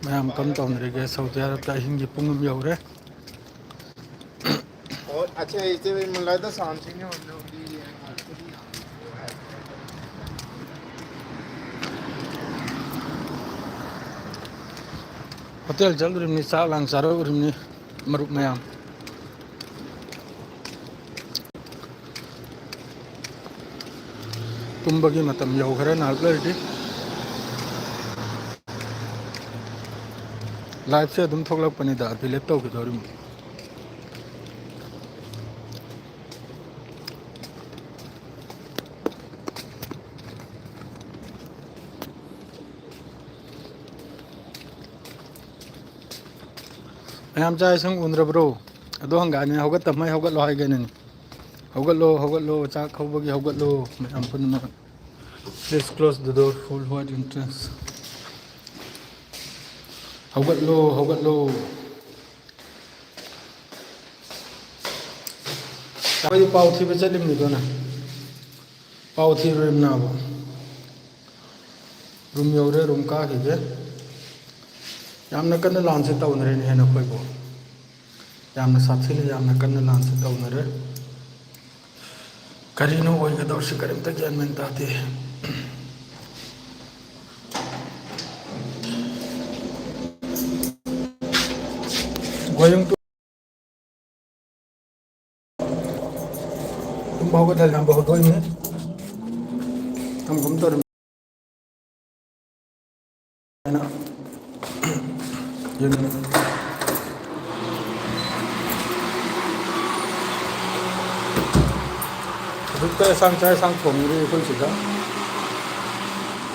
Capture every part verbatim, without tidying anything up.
ꯃꯌꯥꯝ ꯀꯝ ꯇꯧꯅꯔꯤꯒꯦ? ꯁꯥꯎꯗꯤ ꯑꯔꯕꯇ ꯑꯍꯤꯡꯒꯤ ꯄꯨꯡ ꯑꯃ ꯌꯧꯔꯦ꯫ ꯑꯣ, ꯑꯠꯆꯥ, ꯏꯆꯦ ꯃꯨꯂꯥꯗ ꯁꯥꯎꯟꯁꯤꯡꯅ ꯍꯣꯟꯗꯣꯛꯂꯤ꯫ ꯍꯣꯇꯦꯜ ꯆꯠꯂꯨꯔꯤꯕꯅꯤ, ꯆꯥꯛ ꯂꯥꯡ ꯆꯥꯔꯨꯔꯤꯕꯅꯤ, ꯃꯔꯨꯞ ꯃꯌꯥꯝ꯫ ꯇꯨꯝꯕꯒꯤ ꯃꯇꯝ ꯌꯧꯈ꯭ꯔꯦ ꯉꯥꯏꯍꯥꯛ ꯂꯩꯔꯗꯤ꯫ ꯂꯥꯏꯞꯁꯦ ꯑꯗꯨꯝ ꯊꯣꯛꯂꯛꯄꯅꯤꯗ, ꯗꯤꯂꯤꯠ ꯇꯧꯈꯤꯗꯧꯔꯤꯕꯅꯤ꯫ ꯃꯌꯥꯝ ꯆꯥꯛ ꯏꯁꯤꯡ ꯎꯅꯔꯕ꯭ꯔꯣ? ꯑꯗꯣ ꯍꯪꯒꯥꯅꯤ, ꯍꯧꯒꯠꯇꯕꯉꯩ ꯍꯧꯒꯠꯂꯣ ꯍꯥꯏꯒꯦꯅꯅꯤ꯫ ꯍꯧꯒꯠꯂꯣ, ꯍꯧꯒꯠꯂꯣ, ꯆꯥꯛ ꯍꯧꯕꯒꯤ ꯍꯧꯒꯠꯂꯣ, ꯃꯌꯥꯝ ꯄꯨꯝꯅꯃꯛ꯫ Please close the door, full white entrance. ꯍꯧꯒꯠꯂꯣ, ꯍꯧꯒꯠꯂꯣ꯫ ꯑꯩꯈꯣꯏꯗꯤ ꯄꯥꯎ ꯊꯤꯕ ꯆꯠꯂꯤꯕꯅꯤꯗꯣꯅ꯫ ꯄꯥꯎ ꯊꯤꯔꯨꯔꯤꯕꯅꯥꯕ꯫ ꯔꯨꯝ ꯌꯧꯔꯦ, ꯔꯨꯝ ꯀꯥꯈꯤꯒꯦ꯫ ꯌꯥꯝꯅ ꯀꯟꯅ ꯂꯥꯟꯁꯦ ꯇꯧꯅꯔꯦꯅꯦ ꯍꯦꯟꯅ ꯑꯩꯈꯣꯏꯕꯨ꯫ ꯌꯥꯝꯅ ꯁꯥꯊꯤꯅ, ꯌꯥꯝꯅ ꯀꯟꯅ ꯂꯥꯟꯁꯦ ꯇꯧꯅꯔꯦ꯫ ꯀꯔꯤꯅꯣ ꯑꯣꯏꯒꯗꯧꯔꯤꯁꯤ? ꯀꯔꯤꯝꯇ ꯒ꯭ꯌꯥꯟ ꯃꯦꯟ ꯇꯥꯗꯦ꯫ Going to ꯇꯨꯝꯕ ꯍꯧꯒꯠꯂ ꯂꯥꯝꯕ ꯍꯧꯗꯣꯛꯏꯅꯦ꯫ ꯊꯝꯒꯨꯝ ꯇꯧꯔꯝꯃꯤ꯫ ꯍꯥꯏꯅ ꯌꯦꯡꯉꯤ꯫ ꯍꯧꯖꯤꯛꯇ ꯌꯦꯟꯁꯥꯡ, ꯆꯥꯛ ꯌꯦꯟꯁꯥꯡ ꯊꯣꯡꯉꯤꯔꯤ ꯑꯩꯈꯣꯏ ꯁꯤꯗ꯫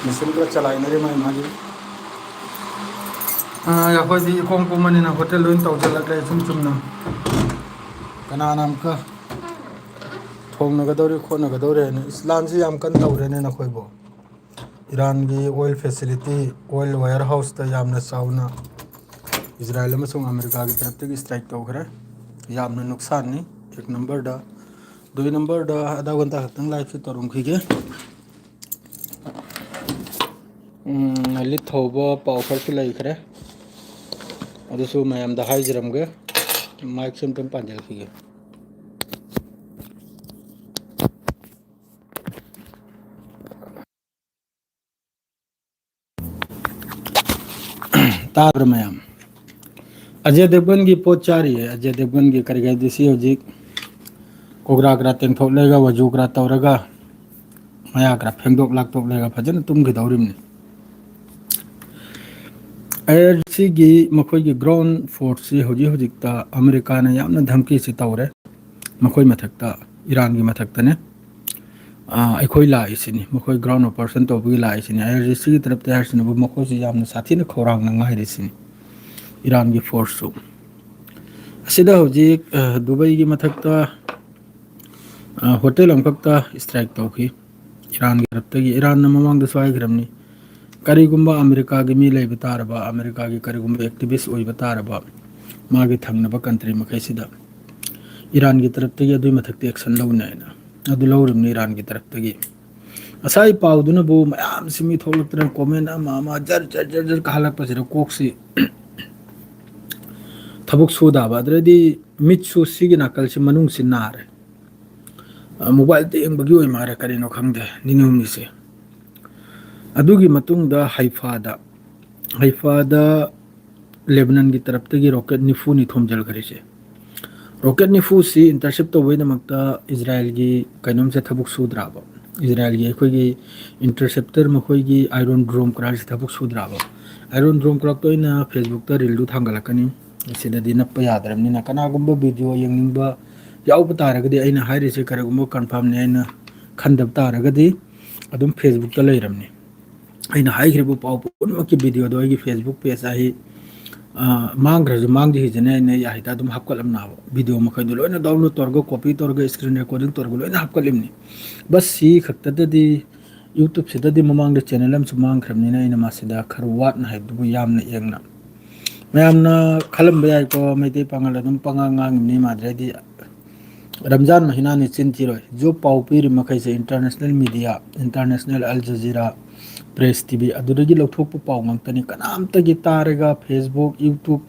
ꯃꯦꯆꯤꯟ ꯈꯔ ꯆꯂꯥꯏꯅꯔꯤ ꯃꯥꯒꯤ ꯃꯥꯒꯤ꯫ ꯑꯥ, ꯑꯩꯈꯣꯏꯗꯤ ꯏꯀꯣꯝ ꯀꯣꯝꯕꯅꯤꯅ ꯍꯣꯇꯦꯜ ꯂꯣꯏ ꯇꯧꯁꯤꯜꯂꯛꯂꯦ ꯏꯆꯨꯝ ꯆꯨꯝꯅ꯫ ꯀꯅꯥꯅ ꯑꯃꯨꯛꯀ ꯊꯣꯡꯅꯒꯗꯧꯔꯤ ꯈꯣꯠꯅꯒꯗꯧꯔꯤ ꯍꯥꯏꯅ꯫ ꯏꯁ, ꯂꯥꯟꯁꯤ ꯌꯥꯝ ꯀꯟꯅ ꯇꯧꯔꯦꯅꯦ ꯅꯈꯣꯏꯕꯨ꯫ ꯏꯔꯥꯟꯒꯤ oil facility, oil warehouse ꯇ ꯌꯥꯝꯅ ꯆꯥꯎꯅ ꯏꯖꯔꯥꯏꯜ ꯑꯃꯁꯨꯡ ꯑꯃꯦꯔꯤꯀꯥꯒꯤ ꯇꯔꯞꯇꯒꯤ strike ꯇꯧꯈ꯭ꯔꯦ꯫ ꯌꯥꯝꯅ ꯅꯨꯡꯁꯥꯟꯅꯤ꯫ ꯑꯦꯛ ꯅꯝꯕꯔꯗ, ꯗꯨꯏ ꯅꯝꯕꯔꯗ ꯑꯙꯥ ꯘꯟꯇꯥ ꯈꯛꯇꯪ live ꯁꯤ ꯇꯧꯔꯝꯈꯤꯒꯦ꯫ ꯎꯝ, ꯂꯤꯠ ꯊꯧꯕ ꯄꯥꯎ ꯈꯔꯁꯨ ꯂꯩꯈ꯭ꯔꯦ꯫ ꯑꯗꯨꯁꯨ ꯃꯌꯥꯝꯗ ꯍꯥꯏꯖꯔꯝꯒꯦ꯫ ꯃꯥꯏꯛꯁꯦ ꯑꯝꯇꯪ ꯄꯥꯟꯖꯔꯛꯈꯤꯒꯦ꯫ ꯇꯥꯕ꯭ꯔꯥ ꯃꯌꯥꯝ? ꯑꯖꯦ ꯗꯦꯕꯒꯟꯒꯤ ꯄꯣꯠ ꯆꯥꯔꯤꯌꯦ꯫ ꯑꯖꯦ ꯗꯦꯕꯒꯟꯒꯤ ꯀꯔꯤ ꯍꯥꯏꯗꯤ ꯁꯤ ꯍꯧꯖꯤꯛ ꯀꯣꯒ꯭ꯔꯥ ꯒ꯭ꯔꯥ ꯇꯦꯡꯊꯣꯛꯂꯒ, ꯋꯥꯖꯨ ꯒ꯭ꯔꯥ ꯇꯧꯔꯒ, ꯃꯌꯥ ꯈꯔ ꯐꯦꯡꯗꯣꯛ ꯂꯥꯛꯇꯣꯛꯂꯒ ꯐꯖꯅ ꯇꯨꯝꯈꯤꯗꯧꯔꯤꯕꯅꯤ꯫ ꯑꯥꯏ ꯑꯥꯔ ꯖꯤ ꯁꯤꯒꯤ ꯃꯈꯣꯏꯒꯤ ꯒ꯭ꯔꯥꯎꯟ ꯐꯣꯔꯁꯁꯤ ꯍꯧꯖꯤꯛ ꯍꯧꯖꯤꯛꯇ ꯑꯃꯦꯔꯤꯀꯥꯅ ꯌꯥꯝꯅ ꯙꯝꯀꯤꯁꯤ ꯇꯧꯔꯦ꯫ ꯃꯈꯣꯏ ꯃꯊꯛꯇ, ꯏꯔꯥꯟꯒꯤ ꯃꯊꯛꯇꯅꯦ꯫ ꯑꯥ, ꯑꯩꯈꯣꯏ ꯂꯥꯛꯏꯁꯤꯅꯤ, ꯃꯈꯣꯏ ꯒ꯭ꯔꯥꯎꯟ ꯑꯣꯄꯔꯦꯁꯟ ꯇꯧꯕꯒꯤ ꯂꯥꯛꯏꯁꯤꯅꯤ꯫ ꯑꯥꯏ ꯑꯥꯔ ꯖꯤ ꯁꯤꯒꯤ ꯇꯔꯞꯇ ꯍꯥꯏꯔꯤꯁꯤꯅꯕꯨ ꯃꯈꯣꯏꯁꯤ ꯌꯥꯝꯅ ꯁꯥꯊꯤꯅ ꯈꯧꯔꯥꯡꯅ ꯉꯥꯏꯔꯤꯁꯤꯅꯤ, ꯏꯔꯥꯟꯒꯤ ꯐꯣꯔꯁꯁꯨ꯫ ꯑꯁꯤꯗ ꯍꯧꯖꯤꯛ, ꯑ, ꯗꯨꯕꯩꯒꯤ ꯃꯊꯛꯇ, ꯑ, ꯍꯣꯇꯦꯜ ꯑꯃꯈꯛꯇ ꯏꯁꯇ꯭ꯔꯥꯏꯛ ꯇꯧꯈꯤ ꯏꯔꯥꯟꯒꯤ ꯇꯔꯞꯇꯒꯤ꯫ ꯏꯔꯥꯟꯅ ꯃꯃꯥꯡꯗꯁꯨ ꯍꯥꯏꯈ꯭ꯔꯕꯅꯤ, ꯀꯔꯤꯒꯨꯝꯕ ꯑꯃꯦꯔꯤꯀꯥꯒꯤ ꯃꯤ ꯂꯩꯕ ꯇꯥꯔꯕ, ꯑꯃꯦꯔꯤꯀꯥꯒꯤ ꯀꯔꯤꯒꯨꯝꯕ ꯑꯦꯛꯇꯤꯚꯤꯁ ꯑꯣꯏꯕ ꯇꯥꯔꯕ, ꯃꯥꯒꯤ ꯊꯪꯅꯕ ꯀꯟꯇ꯭ꯔꯤ ꯃꯈꯩꯁꯤꯗ ꯏꯔꯥꯟꯒꯤ ꯇꯔꯞꯇꯒꯤ ꯑꯗꯨꯒꯤ ꯃꯊꯛꯇ ꯑꯦꯛꯁꯟ ꯂꯧꯅꯤ ꯍꯥꯏꯅ꯫ ꯑꯗꯨ ꯂꯧꯔꯤꯕꯅꯤ ꯏꯔꯥꯟꯒꯤ ꯇꯔꯞꯇꯒꯤ꯫ ꯉꯁꯥꯏ ꯄꯥꯎꯗꯨꯅꯕꯨ ꯃꯌꯥꯝꯁꯤ ꯃꯤ ꯊꯣꯛꯂꯛꯇꯅ ꯀꯣꯃꯦꯟ ꯑꯃ ꯑꯃ ꯖꯔ ꯖꯔ ꯖꯔ ꯖꯔ ꯀꯥꯍꯜꯂꯛꯄꯁꯤꯗ ꯀꯣꯛꯁꯤ ꯊꯕꯛ ꯁꯨꯗꯕ, ꯑꯗꯨꯗꯩꯗꯤ ꯃꯤꯠꯁꯨ ꯁꯤꯒꯤ ꯅꯥꯀꯜꯁꯤ ꯃꯅꯨꯡꯁꯤ ꯅꯥꯔꯦ꯫ ꯑ, ꯃꯣꯕꯥꯏꯜꯗ ꯌꯦꯡꯕꯒꯤ ꯑꯣꯏ ꯃꯥꯜꯂꯦ, ꯀꯔꯤꯅꯣ ꯈꯪꯗꯦ, ꯅꯤꯅꯤ ꯍꯨꯝꯅꯤꯁꯦ꯫ ꯑꯗꯨꯒꯤ ꯃꯇꯨꯡꯗ ꯍꯩꯐꯥꯗ, ꯍꯩꯐꯥꯗ ꯂꯦꯕꯅꯟꯒꯤ ꯇꯔꯞꯇꯒꯤ ꯔꯣꯀꯦꯠ ꯅꯤꯐꯨꯅꯤ ꯊꯣꯝꯖꯤꯜꯈ꯭ꯔꯤꯁꯦ꯫ ꯔꯣꯀꯦꯠ ꯅꯤꯐꯨꯁꯤ ꯏꯟꯇꯔꯁꯦꯞ ꯇꯧꯕꯒꯤꯗꯃꯛꯇ ꯏꯖꯔꯥꯏꯜꯒꯤ ꯀꯩꯅꯣꯝꯁꯦ ꯊꯕꯛ ꯁꯨꯗ꯭ꯔꯥꯕ? ꯏꯖꯔꯥꯏꯜꯒꯤ ꯑꯩꯈꯣꯏꯒꯤ ꯏꯟꯇꯔꯁꯦꯞꯇꯔ, ꯃꯈꯣꯏꯒꯤ ꯑꯥꯏꯔꯣꯟ ꯗ꯭ꯔꯣꯝ ꯀꯔꯥꯏꯁꯦ ꯊꯕꯛ ꯁꯨꯗ꯭ꯔꯥꯕ? ꯑꯥꯏꯔꯣꯟ ꯗ꯭ꯔꯣꯝ ꯀꯔꯥꯛꯇ ꯑꯣꯏꯅ ꯐꯦꯁꯕꯨꯛꯇ ꯔꯤꯜꯗꯨ ꯊꯥꯡꯒꯠꯂꯛꯀꯅꯤ꯫ ꯑꯁꯤꯗꯗꯤ ꯅꯞꯄ ꯌꯥꯗ꯭ꯔꯕꯅꯤꯅ ꯀꯅꯥꯒꯨꯝꯕ ꯚꯤꯗꯤꯑꯣ ꯌꯦꯡꯅꯤꯡꯕ ꯌꯥꯎꯕ ꯇꯥꯔꯒꯗꯤ, ꯑꯩꯅ ꯍꯥꯏꯔꯤꯁꯦ ꯀꯔꯤꯒꯨꯝꯕ ꯀꯟꯐꯥꯔꯝꯅꯤ ꯍꯥꯏꯅ ꯈꯟꯗꯕ ꯇꯥꯔꯒꯗꯤ, ꯑꯗꯨꯝ ꯐꯦꯁꯕꯨꯛꯇ ꯂꯩꯔꯝꯅꯤ꯫ ꯑꯩꯅ ꯍꯥꯏꯈ꯭ꯔꯤꯕ ꯄꯥꯎ ꯄꯨꯝꯅꯃꯛꯀꯤ ꯚꯤꯗꯤꯑꯣꯗꯣ ꯑꯩꯒꯤ ꯐꯦꯁꯕꯨꯛ ꯄꯦꯖ ꯑꯩ, ꯑ, ꯃꯥꯡꯈ꯭ꯔꯁꯨ ꯃꯥꯡꯗꯦ ꯍꯥꯏꯖꯅ ꯑꯩꯅ ꯌꯥꯍꯤꯗ ꯑꯗꯨꯝ ꯍꯥꯞꯀꯠꯂꯝꯅꯕ꯫ ꯚꯤꯗꯤꯑꯣ ꯃꯈꯩꯗꯣ ꯂꯣꯏꯅ ꯗꯥꯎꯟꯂꯣꯗ ꯇꯧꯔꯒ, ꯀꯣꯄꯤ ꯇꯧꯔꯒ, ꯁ꯭ꯀ꯭ꯔꯤꯟ ꯔꯦꯀꯣꯔꯗꯤꯡ ꯇꯧꯔꯒ ꯂꯣꯏꯅ ꯍꯥꯞꯀꯠꯂꯤꯕꯅꯤ꯫ ꯕꯁ ꯁꯤ ꯈꯛꯇꯗꯗꯤ YouTube-ꯁꯤꯗꯗꯤ ꯃꯃꯥꯡꯗ ꯆꯦꯅꯦꯜ ꯑꯃꯁꯨ ꯃꯥꯡꯈ꯭ꯔꯕꯅꯤꯅ ꯑꯩꯅ ꯃꯁꯤꯗ ꯈꯔ ꯋꯥꯠꯅ ꯍꯥꯏꯕꯗꯨꯕꯨ ꯌꯥꯝꯅ ꯌꯦꯡꯅ꯫ ꯃꯌꯥꯝꯅ ꯈꯜꯂꯝꯕ ꯌꯥꯏꯀꯣ, ꯃꯩꯇꯩ ꯄꯥꯉꯜ ꯑꯗꯨꯝ ꯄꯉꯥꯡ ꯉꯥꯡꯉꯤꯕꯅꯤ ꯃꯥꯗ꯭ꯔꯦꯗꯤ꯫ ꯔꯝꯖꯥꯟ ꯃꯍꯤꯅꯥꯅꯤ, ꯆꯤꯟ ꯊꯤꯔꯣꯏ꯫ ꯖꯣꯕ ꯄꯥꯎ ꯄꯤꯔꯤ ꯃꯈꯩꯁꯦ international media, international Al Jazeera, press T V ꯑꯗꯨꯗꯒꯤ ꯂꯧꯊꯣꯛꯄ ꯄꯥꯎ ꯉꯥꯛꯇꯅꯤ꯫ ꯀꯅꯥꯝꯇꯒꯤ ꯇꯥꯔꯒ Facebook, YouTube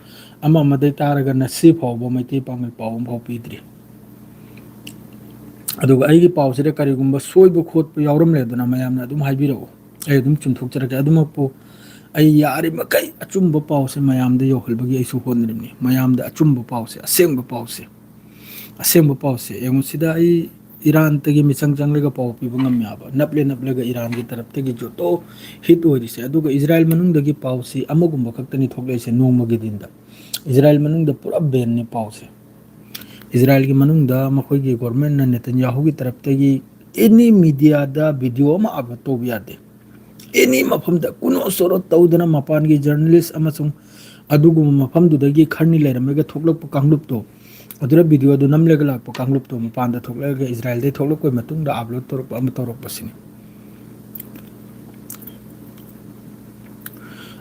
ꯑꯃ ꯑꯃꯗꯩ ꯇꯥꯔꯒ ꯉꯁꯤ ꯐꯥꯎꯕ ꯃꯩꯇꯩ ꯄꯥꯎꯃꯤ ꯄꯥꯎ ꯑꯃꯐꯥꯎ ꯄꯤꯗ꯭ꯔꯤ꯫ ꯑꯗꯨꯒ ꯑꯩꯒꯤ ꯄꯥꯎꯁꯤꯗ ꯀꯔꯤꯒꯨꯝꯕ ꯁꯣꯏꯕ ꯈꯣꯠꯄ ꯌꯥꯎꯔꯝꯂꯦꯗꯅ ꯃꯌꯥꯝꯅ ꯑꯗꯨꯝ ꯍꯥꯏꯕꯤꯔꯛꯎ, ꯑꯩ ꯑꯗꯨꯝ ꯆꯨꯝꯊꯣꯛꯆꯔꯛꯀꯦ꯫ ꯑꯗꯨꯃꯛꯄꯨ ꯑꯩ ꯌꯥꯔꯤꯃꯈꯩ ꯑꯆꯨꯝꯕ ꯄꯥꯎꯁꯦ ꯃꯌꯥꯝꯗ ꯌꯧꯍꯜꯕꯒꯤ ꯑꯩꯁꯨ ꯍꯣꯠꯅꯔꯤꯕꯅꯤ꯫ ꯃꯌꯥꯝꯗ ꯑꯆꯨꯝꯕ ꯄꯥꯎꯁꯦ, ꯑꯁꯦꯡꯕ ꯄꯥꯎꯁꯦ, ꯑꯁꯦꯡꯕ ꯄꯥꯎꯁꯦ ꯌꯦꯡꯉꯨ꯫ ꯁꯤꯗ ꯑꯩ ꯏꯔꯥꯟꯇꯒꯤ ꯃꯤꯆꯪ ꯆꯪꯂꯒ ꯄꯥꯎ ꯄꯤꯕ ꯉꯝꯃꯦ ꯍꯥꯏꯕ, ꯅꯞꯂꯦ ꯅꯞꯂꯒ ꯏꯔꯥꯟꯒꯤ ꯇꯔꯞꯇꯒꯤ ꯖꯣꯇꯣ ꯍꯤꯠ ꯑꯣꯏꯔꯤꯁꯦ꯫ ꯑꯗꯨꯒ ꯏꯖꯔꯥꯏꯜ ꯃꯅꯨꯡꯗꯒꯤ ꯄꯥꯎꯁꯤ ꯑꯃꯒꯨꯝꯕ ꯈꯛꯇꯅꯤ ꯊꯣꯛꯂꯛꯏꯁꯦ ꯅꯣꯡꯃꯒꯤ ꯗꯤꯟꯗ꯫ ꯏꯖꯔꯥꯏꯜ ꯃꯅꯨꯡꯗ ꯄꯨꯔꯥ ꯕꯦꯟꯅꯤ ꯄꯥꯎꯁꯦ꯫ ꯏꯖꯔꯥꯏꯜꯒꯤ ꯃꯅꯨꯡꯗ ꯃꯈꯣꯏꯒꯤ ꯒꯣꯔꯃꯦꯟꯅ ꯅꯦꯇꯟꯌꯥꯍꯨꯒꯤ ꯇꯔꯞꯇꯒꯤ ꯑꯦꯅꯤ ꯃꯤꯗꯤꯌꯥꯗ ꯚꯤꯗꯤꯑꯣ ꯑꯃ ꯑꯞꯂꯣꯗ ꯇꯧꯕ ꯌꯥꯗꯦ꯫ ꯑꯦꯅꯤ ꯃꯐꯝꯗ ꯀꯨꯅꯣ ꯆꯣꯔꯣ ꯇꯧꯗꯅ ꯃꯄꯥꯟꯒꯤ ꯖꯔꯅꯦꯂꯤꯁ ꯑꯃꯁꯨꯡ ꯑꯗꯨꯒꯨꯝꯕ ꯃꯐꯝꯗꯨꯗꯒꯤ ꯈꯔꯅꯤ ꯂꯩꯔꯝꯃꯒ ꯊꯣꯛꯂꯛꯄ ꯀꯥꯡꯂꯨꯞꯇꯣ, ꯑꯗꯨꯗ ꯚꯤꯗꯤꯑꯣꯗꯨ ꯅꯝꯂꯒ ꯂꯥꯛꯄ ꯀꯥꯡꯂꯨꯞꯇꯣ ꯃꯄꯥꯟꯗ ꯊꯣꯛꯂꯛꯑꯒ ꯏꯖꯔꯥꯏꯜꯗꯩ ꯊꯣꯛꯂꯛꯄꯒꯤ ꯃꯇꯨꯡꯗ ꯑꯞꯂꯣꯗ ꯇꯧꯔꯛꯄ ꯑꯃ ꯇꯧꯔꯛꯄꯁꯤꯅꯤ꯫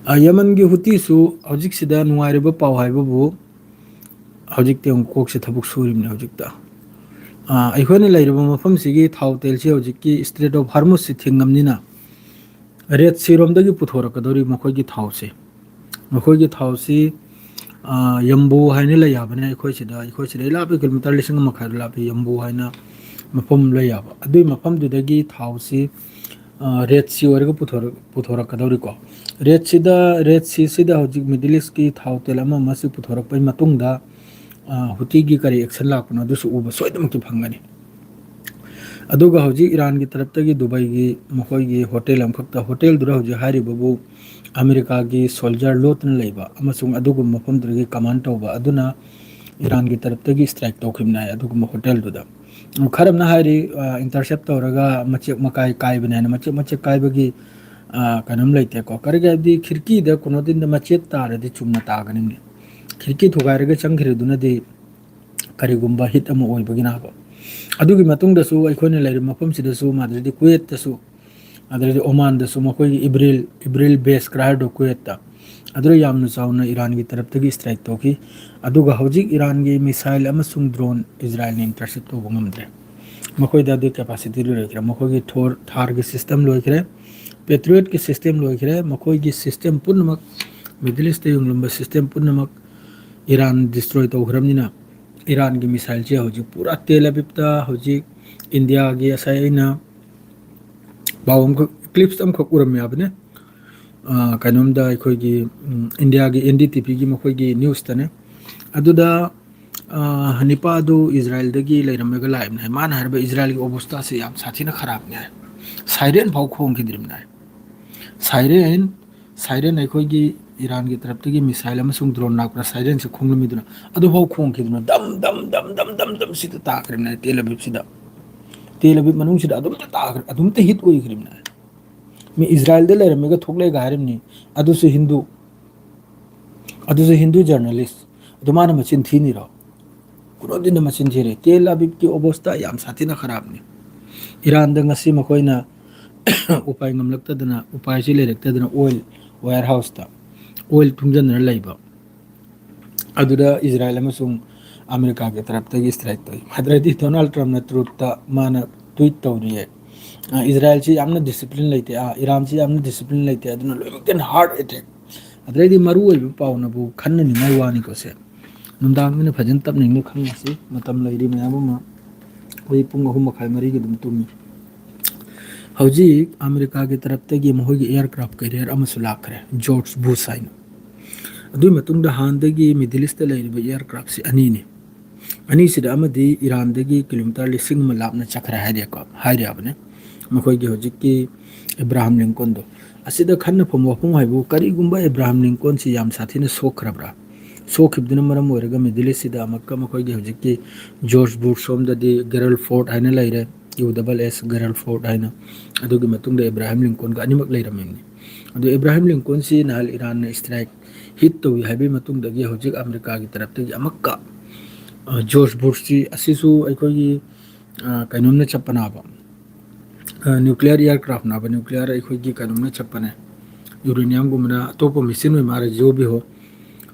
ꯑ, ꯌꯃꯟꯒꯤ ꯍꯨꯇꯤꯁꯨ ꯍꯧꯖꯤꯛꯁꯤꯗ ꯅꯨꯡꯉꯥꯏꯔꯤꯕ ꯄꯥꯎ ꯍꯥꯏꯕꯕꯨ ꯍꯧꯖꯤꯛꯇꯤ ꯑꯃꯨꯛ ꯀꯣꯛꯁꯦ ꯊꯕꯛ ꯁꯨꯔꯤꯕꯅꯤ ꯍꯧꯖꯤꯛꯇ꯫ ꯑ, ꯑꯩꯈꯣꯏꯅ ꯂꯩꯔꯤꯕ ꯃꯐꯝꯁꯤꯒꯤ ꯊꯥꯎ ꯇꯦꯜꯁꯤ ꯍꯧꯖꯤꯛꯀꯤ Strait of Hormuz ꯁꯤ ꯊꯤꯡꯉꯝꯅꯤꯅ ꯔꯦꯗ ꯁꯤꯔꯣꯝꯗꯒꯤ ꯄꯨꯊꯣꯔꯛꯀꯗꯧꯔꯤ ꯃꯈꯣꯏꯒꯤ ꯊꯥꯎꯁꯦ꯫ ꯃꯈꯣꯏꯒꯤ ꯊꯥꯎꯁꯤ, ꯑ, ꯌꯝꯕꯨ ꯍꯥꯏꯅ ꯂꯩ ꯍꯥꯏꯕꯅꯦ ꯑꯩꯈꯣꯏ ꯁꯤꯗ, ꯑꯩꯈꯣꯏ ꯁꯤꯗ ꯂꯥꯞꯄꯤ, ꯀꯤꯂꯣꯃꯤꯇꯔ ꯂꯤꯁꯤꯡ ꯑꯃ ꯃꯈꯥꯏꯗ ꯂꯥꯞꯄꯤ ꯌꯝꯕꯨ ꯍꯥꯏꯅ ꯃꯐꯝ ꯂꯩ ꯍꯥꯏꯕ꯫ ꯑꯗꯨꯒꯤ ꯃꯐꯝꯗꯨꯗꯒꯤ ꯊꯥꯎꯁꯤ, ꯑ, ꯔꯦꯗ ꯁꯤ ꯑꯣꯏꯔꯒ ꯄꯨꯊꯣꯔꯛ-, ꯄꯨꯊꯣꯔꯛꯀꯗꯧꯔꯤꯀꯣ꯫ ꯔꯦꯗ ꯁꯤꯗ, ꯔꯦꯗ ꯁꯤꯁꯤꯗ ꯍꯧꯖꯤꯛ ꯃꯤꯗꯜ ꯏꯁꯀꯤ ꯊꯥꯎ ꯇꯦꯜ ꯑꯃ ꯑꯃꯁꯤ ꯄꯨꯊꯣꯔꯛꯄꯒꯤ ꯃꯇꯨꯡꯗ, ꯑ, ꯍꯨꯇꯤꯒꯤ ꯀꯔꯤ ꯑꯦꯛꯁꯟ ꯂꯥꯛꯄꯅꯣ ꯑꯗꯨꯁꯨ ꯎꯕ ꯁꯣꯏꯗꯅꯃꯛꯀꯤ ꯐꯪꯒꯅꯤ꯫ ꯑꯗꯨꯒ ꯍꯧꯖꯤꯛ ꯏꯔꯥꯟꯒꯤ ꯇꯔꯞꯇꯒꯤ ꯗꯨꯕꯥꯏꯒꯤ ꯃꯈꯣꯏꯒꯤ ꯍꯣꯇꯦꯜ ꯑꯃꯈꯛꯇ, ꯍꯣꯇꯦꯜꯗꯨꯗ ꯍꯧꯖꯤꯛ ꯍꯥꯏꯔꯤꯕꯕꯨ ꯑꯃꯦꯔꯤꯀꯥꯒꯤ ꯁꯣꯜꯖꯔ ꯂꯣꯠꯇꯨꯅ ꯂꯩꯕ ꯑꯃꯁꯨꯡ ꯑꯗꯨꯒꯨꯝꯕ ꯃꯐꯝꯗꯨꯗꯒꯤ ꯀꯃꯥꯟ ꯇꯧꯕ ꯑꯗꯨꯅ ꯏꯔꯥꯟꯒꯤ ꯇꯔꯞꯇꯒꯤ ꯏꯁꯇ꯭ꯔꯥꯏꯛ ꯇꯧꯈꯤꯕꯅꯤ ꯍꯥꯏ꯫ ꯑꯗꯨꯒꯨꯝꯕ ꯍꯣꯇꯦꯜꯗꯨꯗ ꯈꯔ ꯑꯃꯅ ꯍꯥꯏꯔꯤ, ꯑ, ꯏꯟꯇꯔꯁꯦꯞ ꯇꯧꯔꯒ ꯃꯆꯦꯛ ꯃꯀꯥꯏ ꯀꯥꯏꯕꯅꯦ ꯍꯥꯏꯅ꯫ ꯃꯆꯦꯛ ꯃꯆꯦꯛ ꯀꯥꯏꯕꯒꯤ, ꯑ, ꯀꯩꯅꯣꯝ ꯂꯩꯇꯦꯀꯣ꯫ ꯀꯔꯤꯒꯤ ꯍꯥꯏꯕꯗꯤ ꯈꯤꯔꯀꯤꯗ ꯀꯩꯅꯣꯗꯤꯟꯗ ꯃꯆꯦꯠ ꯇꯥꯔꯗꯤ ꯆꯨꯝꯅ ꯇꯥꯒꯅꯤꯅꯦ꯫ ꯈꯤꯔꯀꯤ ꯊꯨꯒꯥꯏꯔꯒ ꯆꯪꯈ꯭ꯔꯤꯗꯨꯅꯗꯤ ꯀꯔꯤꯒꯨꯝꯕ ꯍꯤꯠ ꯑꯃ ꯑꯣꯏꯕꯒꯤꯅ ꯍꯥꯏꯕ꯫ ꯑꯗꯨꯒꯤ ꯃꯇꯨꯡꯗꯁꯨ ꯑꯩꯈꯣꯏꯅ ꯂꯩꯔꯤꯕ ꯃꯐꯝꯁꯤꯗꯁꯨ, ꯃꯗꯨꯗꯤ ꯀꯨꯋꯦꯠꯇꯁꯨ, ꯑꯗꯨꯗꯩꯗꯤ ꯑꯣꯃꯥꯟꯗꯁꯨ ꯃꯈꯣꯏꯒꯤ ꯏꯕ꯭ꯔꯤꯜ, ꯏꯕ꯭ꯔꯤꯜ ꯕꯦꯁ ꯈꯔ ꯍꯥꯏꯗꯣ ꯀꯨꯋꯦꯠꯇ, ꯑꯗꯨꯗ ꯌꯥꯝꯅ ꯆꯥꯎꯅ ꯏꯔꯥꯟꯒꯤ ꯇꯔꯞꯇꯒꯤ ꯏꯁꯇ꯭ꯔꯥꯏꯛ ꯇꯧꯈꯤ꯫ ꯑꯗꯨꯒ ꯍꯧꯖꯤꯛ ꯏꯔꯥꯟꯒꯤ ꯃꯤꯁꯥꯏꯜ ꯑꯃꯁꯨꯡ ꯗ꯭ꯔꯣꯟ ꯏꯖꯔꯥꯏꯜꯅ ꯏꯟꯇꯔꯁꯦꯞ ꯇꯧꯕ ꯉꯝꯗ꯭ꯔꯦ꯫ ꯃꯈꯣꯏꯗ ꯑꯗꯨꯒꯤ ꯀꯦꯄꯥꯁꯤꯇꯤ ꯂꯣꯏꯈ꯭ꯔꯦ꯫ ꯃꯈꯣꯏꯒꯤ ꯊꯣꯔ, ꯊꯥꯔꯒꯤ ꯁꯤꯁꯇꯦꯝ ꯂꯣꯏꯈ꯭ꯔꯦ꯫ Patriotꯀꯤ system ꯂꯣꯏꯈ꯭ꯔꯦ, ꯃꯈꯣꯏꯒꯤ system ꯄꯨꯝꯅꯃꯛ, Middle Eastꯇ ꯌꯨꯡꯂꯝꯕ system ꯄꯨꯝꯅꯃꯛ ꯏꯔꯥꯟ destroy ꯇꯧꯈ꯭ꯔꯕꯅꯤꯅ, ꯏꯔꯥꯟꯒꯤ missileꯁꯦ ꯍꯧꯖꯤꯛ ꯄꯨꯔꯥ ꯇꯦꯜ ꯑꯕꯤꯕꯇ ꯍꯧꯖꯤꯛ ꯏꯟꯗꯤꯌꯥꯒꯤ, ꯉꯁꯥꯏ ꯑꯩꯅ ꯄꯥꯎ ꯑꯃꯈꯛ, clips ꯑꯃꯈꯛ ꯎꯔꯝꯃꯦ ꯍꯥꯏꯕꯅꯦ, ꯑ, ꯀꯩꯅꯣꯝꯗ ꯑꯩꯈꯣꯏꯒꯤ, ꯎꯝ, ꯏꯟꯗꯤꯌꯥꯒꯤ NDTVꯒꯤ ꯃꯈꯣꯏꯒꯤ newsꯇꯅꯦ꯫ ꯑꯗꯨꯗ, ꯑ, ꯅꯤꯄꯥꯗꯨ ꯏꯖꯔꯥꯏꯜꯗꯒꯤ ꯂꯩꯔꯝꯃꯒ ꯂꯥꯛꯏꯕꯅꯦ꯫ ꯃꯥꯅ ꯍꯥꯏꯔꯤꯕ ꯏꯖꯔꯥꯏꯜꯒꯤ ꯑꯣꯕꯁꯇꯥꯁꯦ ꯌꯥꯝ ꯁꯥꯊꯤꯅ ꯈꯔꯥꯞꯅꯦ ꯍꯥꯏ꯫ Siren ꯐꯥꯎ ꯈꯣꯡꯈꯤꯗ꯭ꯔꯤꯕꯅꯦ ꯍꯥꯏ꯫ Siren, siren ꯑꯩꯈꯣꯏꯒꯤ ꯏꯔꯥꯟꯒꯤ ꯇꯔꯞꯇꯒꯤ missile ꯑꯃꯁꯨꯡ drone ꯂꯥꯛꯄꯗ sirenꯁꯦ ꯈꯣꯡꯂꯝꯃꯤꯗꯨꯅ, ꯑꯗꯨꯐꯥꯎ ꯈꯣꯡꯈꯤꯗꯨꯅ ꯗꯝ, ꯗꯝ, ꯗꯝ, ꯗꯝ, ꯗꯝ, ꯗꯝ ꯁꯤꯗ ꯇꯥꯈ꯭ꯔꯤꯕꯅꯦ ꯍꯥꯏ, ꯇꯦꯜ ꯑꯕꯤꯕꯁꯤꯗ꯫ ꯇꯦꯜ ꯑꯕꯤꯕ ꯃꯅꯨꯡꯁꯤꯗ ꯑꯗꯨꯝꯇ ꯇꯥꯈ꯭ꯔꯦ, ꯑꯗꯨꯝꯇ hit ꯑꯣꯏꯈ꯭ꯔꯤꯕꯅꯦ ꯍꯥꯏ꯫ ꯃꯤ ꯏꯖꯔꯥꯏꯜꯗ ꯂꯩꯔꯝꯃꯒ ꯊꯣꯛꯂꯛꯑꯦꯒ ꯍꯥꯏꯔꯤꯕꯅꯤ, ꯑꯗꯨꯁꯨ ꯍꯤꯟꯗꯨ, ꯑꯗꯨꯁꯨ ꯍꯤꯟꯗꯨ journalist꯫ ꯑꯗꯨ ꯃꯥꯅ ꯃꯆꯤꯟ ꯊꯤꯅꯤꯔꯣ? ꯀꯨꯅꯣꯗꯤꯟꯅ ꯃꯆꯤꯟ ꯊꯤꯔꯦ꯫ ꯇꯦꯜ ꯑꯕꯤꯕꯀꯤ ꯑꯣꯕꯁꯇꯥ ꯌꯥꯝ ꯁꯥꯊꯤꯅ ꯈꯔꯥꯞꯅꯤ꯫ ꯏꯔꯥꯟꯗ ꯉꯁꯤ ꯃꯈꯣꯏꯅ ꯎꯄꯥꯏ ꯉꯝꯂꯛꯇꯗꯅ, ꯎꯄꯥꯏꯁꯤ ꯂꯩꯔꯛꯇꯗꯅ oil warehouseꯇ oil ꯊꯨꯝꯖꯤꯟꯗꯅ ꯂꯩꯕ꯫ ꯑꯗꯨꯗ ꯏꯖꯔꯥꯏꯜ ꯑꯃꯁꯨꯡ ꯑꯃꯦꯔꯤꯀꯥꯒꯤ ꯇꯔꯞꯇꯒꯤ strike ꯇꯧꯏ꯫ ꯑꯗꯨꯗꯩꯗꯤ ꯗꯣꯅꯥꯜꯗ ꯇ꯭ꯔꯝꯞꯅ truthꯇ ꯃꯥꯅ tweet ꯇꯧꯔꯤꯌꯦ, "ꯑ, ꯏꯖꯔꯥꯏꯜꯁꯤ ꯌꯥꯝꯅ discipline ꯂꯩꯇꯦ, ꯑ, ꯏꯔꯥꯟꯁꯤ ꯌꯥꯝꯅ discipline ꯂꯩꯇꯦ, ꯑꯗꯨꯅ ꯂꯣꯏꯅꯃꯛꯇ heart attack"꯫ ꯑꯗꯨꯗꯩꯗꯤ ꯃꯔꯨ ꯑꯣꯏꯕ ꯄꯥꯎꯅꯕꯨ ꯈꯟꯅꯅꯤꯡꯉꯥꯏ ꯋꯥꯅꯤꯀꯣ ꯁꯦ꯫ ꯅꯨꯡꯗꯥꯡꯗꯅ ꯐꯖꯅ ꯇꯞꯅ ꯏꯪꯅ ꯈꯪꯉꯁꯤ, ꯃꯇꯝ ꯂꯩꯔꯤ ꯃꯌꯥꯝ ꯑꯃ꯫ ꯑꯩꯈꯣꯏ ꯄꯨꯡ ꯑꯍꯨꯝ ꯃꯈꯥꯏ, ꯃꯔꯤꯒꯤ ꯑꯗꯨꯝ ꯇꯨꯝꯃꯤ꯫ ꯍꯧꯖꯤꯛ ꯑꯃꯦꯔꯤꯀꯥꯒꯤ ꯇꯔꯞꯇꯒꯤ ꯃꯈꯣꯏꯒꯤ aircraft carrier ꯑꯃꯁꯨ ꯂꯥꯛꯈ꯭ꯔꯦ, George Bush ꯍꯥꯏꯅ꯫ ꯑꯗꯨꯒꯤ ꯃꯇꯨꯡꯗ ꯍꯥꯟꯅꯗꯒꯤ Middle Eastꯇ ꯂꯩꯔꯤꯕ aircraftꯁꯤ ꯑꯅꯤꯅꯤ꯫ ꯑꯅꯤꯁꯤꯗ ꯑꯃꯗꯤ ꯏꯔꯥꯟꯗꯒꯤ kilometre ꯂꯤꯁꯤꯡ ꯑꯃ ꯂꯥꯞꯅ ꯆꯠꯈ꯭ꯔꯦ ꯍꯥꯏꯔꯦꯀꯣ, ꯍꯥꯏꯔꯤꯕꯅꯤ꯫ ꯃꯈꯣꯏꯒꯤ ꯍꯧꯖꯤꯛꯀꯤ ꯑꯦꯕ꯭ꯔꯥꯍꯥꯝ ꯂꯤꯡꯀꯣꯟꯗꯣ꯫ ꯑꯁꯤꯗ ꯈꯟꯅꯐꯝ ꯋꯥꯐꯝ ꯍꯥꯏꯕꯨ, ꯀꯔꯤꯒꯨꯝꯕ ꯑꯦꯕ꯭ꯔꯥꯍꯥꯝ ꯂꯤꯡꯀꯣꯟꯁꯤ ꯌꯥꯝ ꯁꯥꯊꯤꯅ ꯁꯣꯛꯈ꯭ꯔꯕ꯭ꯔꯥ? ꯁꯣꯛꯈꯤꯕꯗꯨꯅ ꯃꯔꯝ ꯑꯣꯏꯔꯒ Middle Eastꯁꯤꯗ ꯑꯃꯨꯛꯀ ꯃꯈꯣꯏꯒꯤ ꯍꯧꯖꯤꯛꯀꯤ George Bush ꯁꯣꯝꯗꯗꯤ Gerald Ford ꯍꯥꯏꯅ ꯂꯩꯔꯦ, U double S Gerald Ford ꯍꯥꯏꯅ, ꯑꯗꯨꯒꯤ ꯃꯇꯨꯡꯗ ꯑꯦꯕ꯭ꯔꯥꯍꯥꯝ ꯂꯤꯡꯀꯣꯟꯒ ꯑꯅꯤꯃꯛ ꯂꯩꯔꯝꯃꯤꯕꯅꯤ꯫ ꯑꯗꯨ ꯑꯦꯕ꯭ꯔꯥꯍꯥꯝ ꯂꯤꯡꯀꯣꯟꯁꯤ ꯅꯍꯥꯟ ꯏꯔꯥꯟꯅ strike hit ꯇꯧꯏ ꯍꯥꯏꯕꯒꯤ ꯃꯇꯨꯡꯗꯒꯤ ꯍꯧꯖꯤꯛ ꯑꯃꯦꯔꯤꯀꯥꯒꯤ ꯇꯔꯞꯇꯒꯤ ꯑꯃꯨꯛꯀ, ꯑ, George Bushꯁꯤ, ꯑꯁꯤꯁꯨ ꯑꯩꯈꯣꯏꯒꯤ, ꯑ, ꯀꯩꯅꯣꯝꯅ ꯆꯠꯄꯅꯥꯕ, ꯑ, nuclear aircraftꯅꯥꯕ, nuclear ꯑꯩꯈꯣꯏꯒꯤ ꯀꯩꯅꯣꯝꯅ ꯆꯠꯄꯅꯦ, uraniumꯒꯨꯝꯕꯅ, ꯑꯇꯣꯞꯄ missile ꯑꯣꯏ ꯃꯥꯜꯂꯦ, ꯖꯤꯑꯣ ꯕꯤꯍꯣ꯫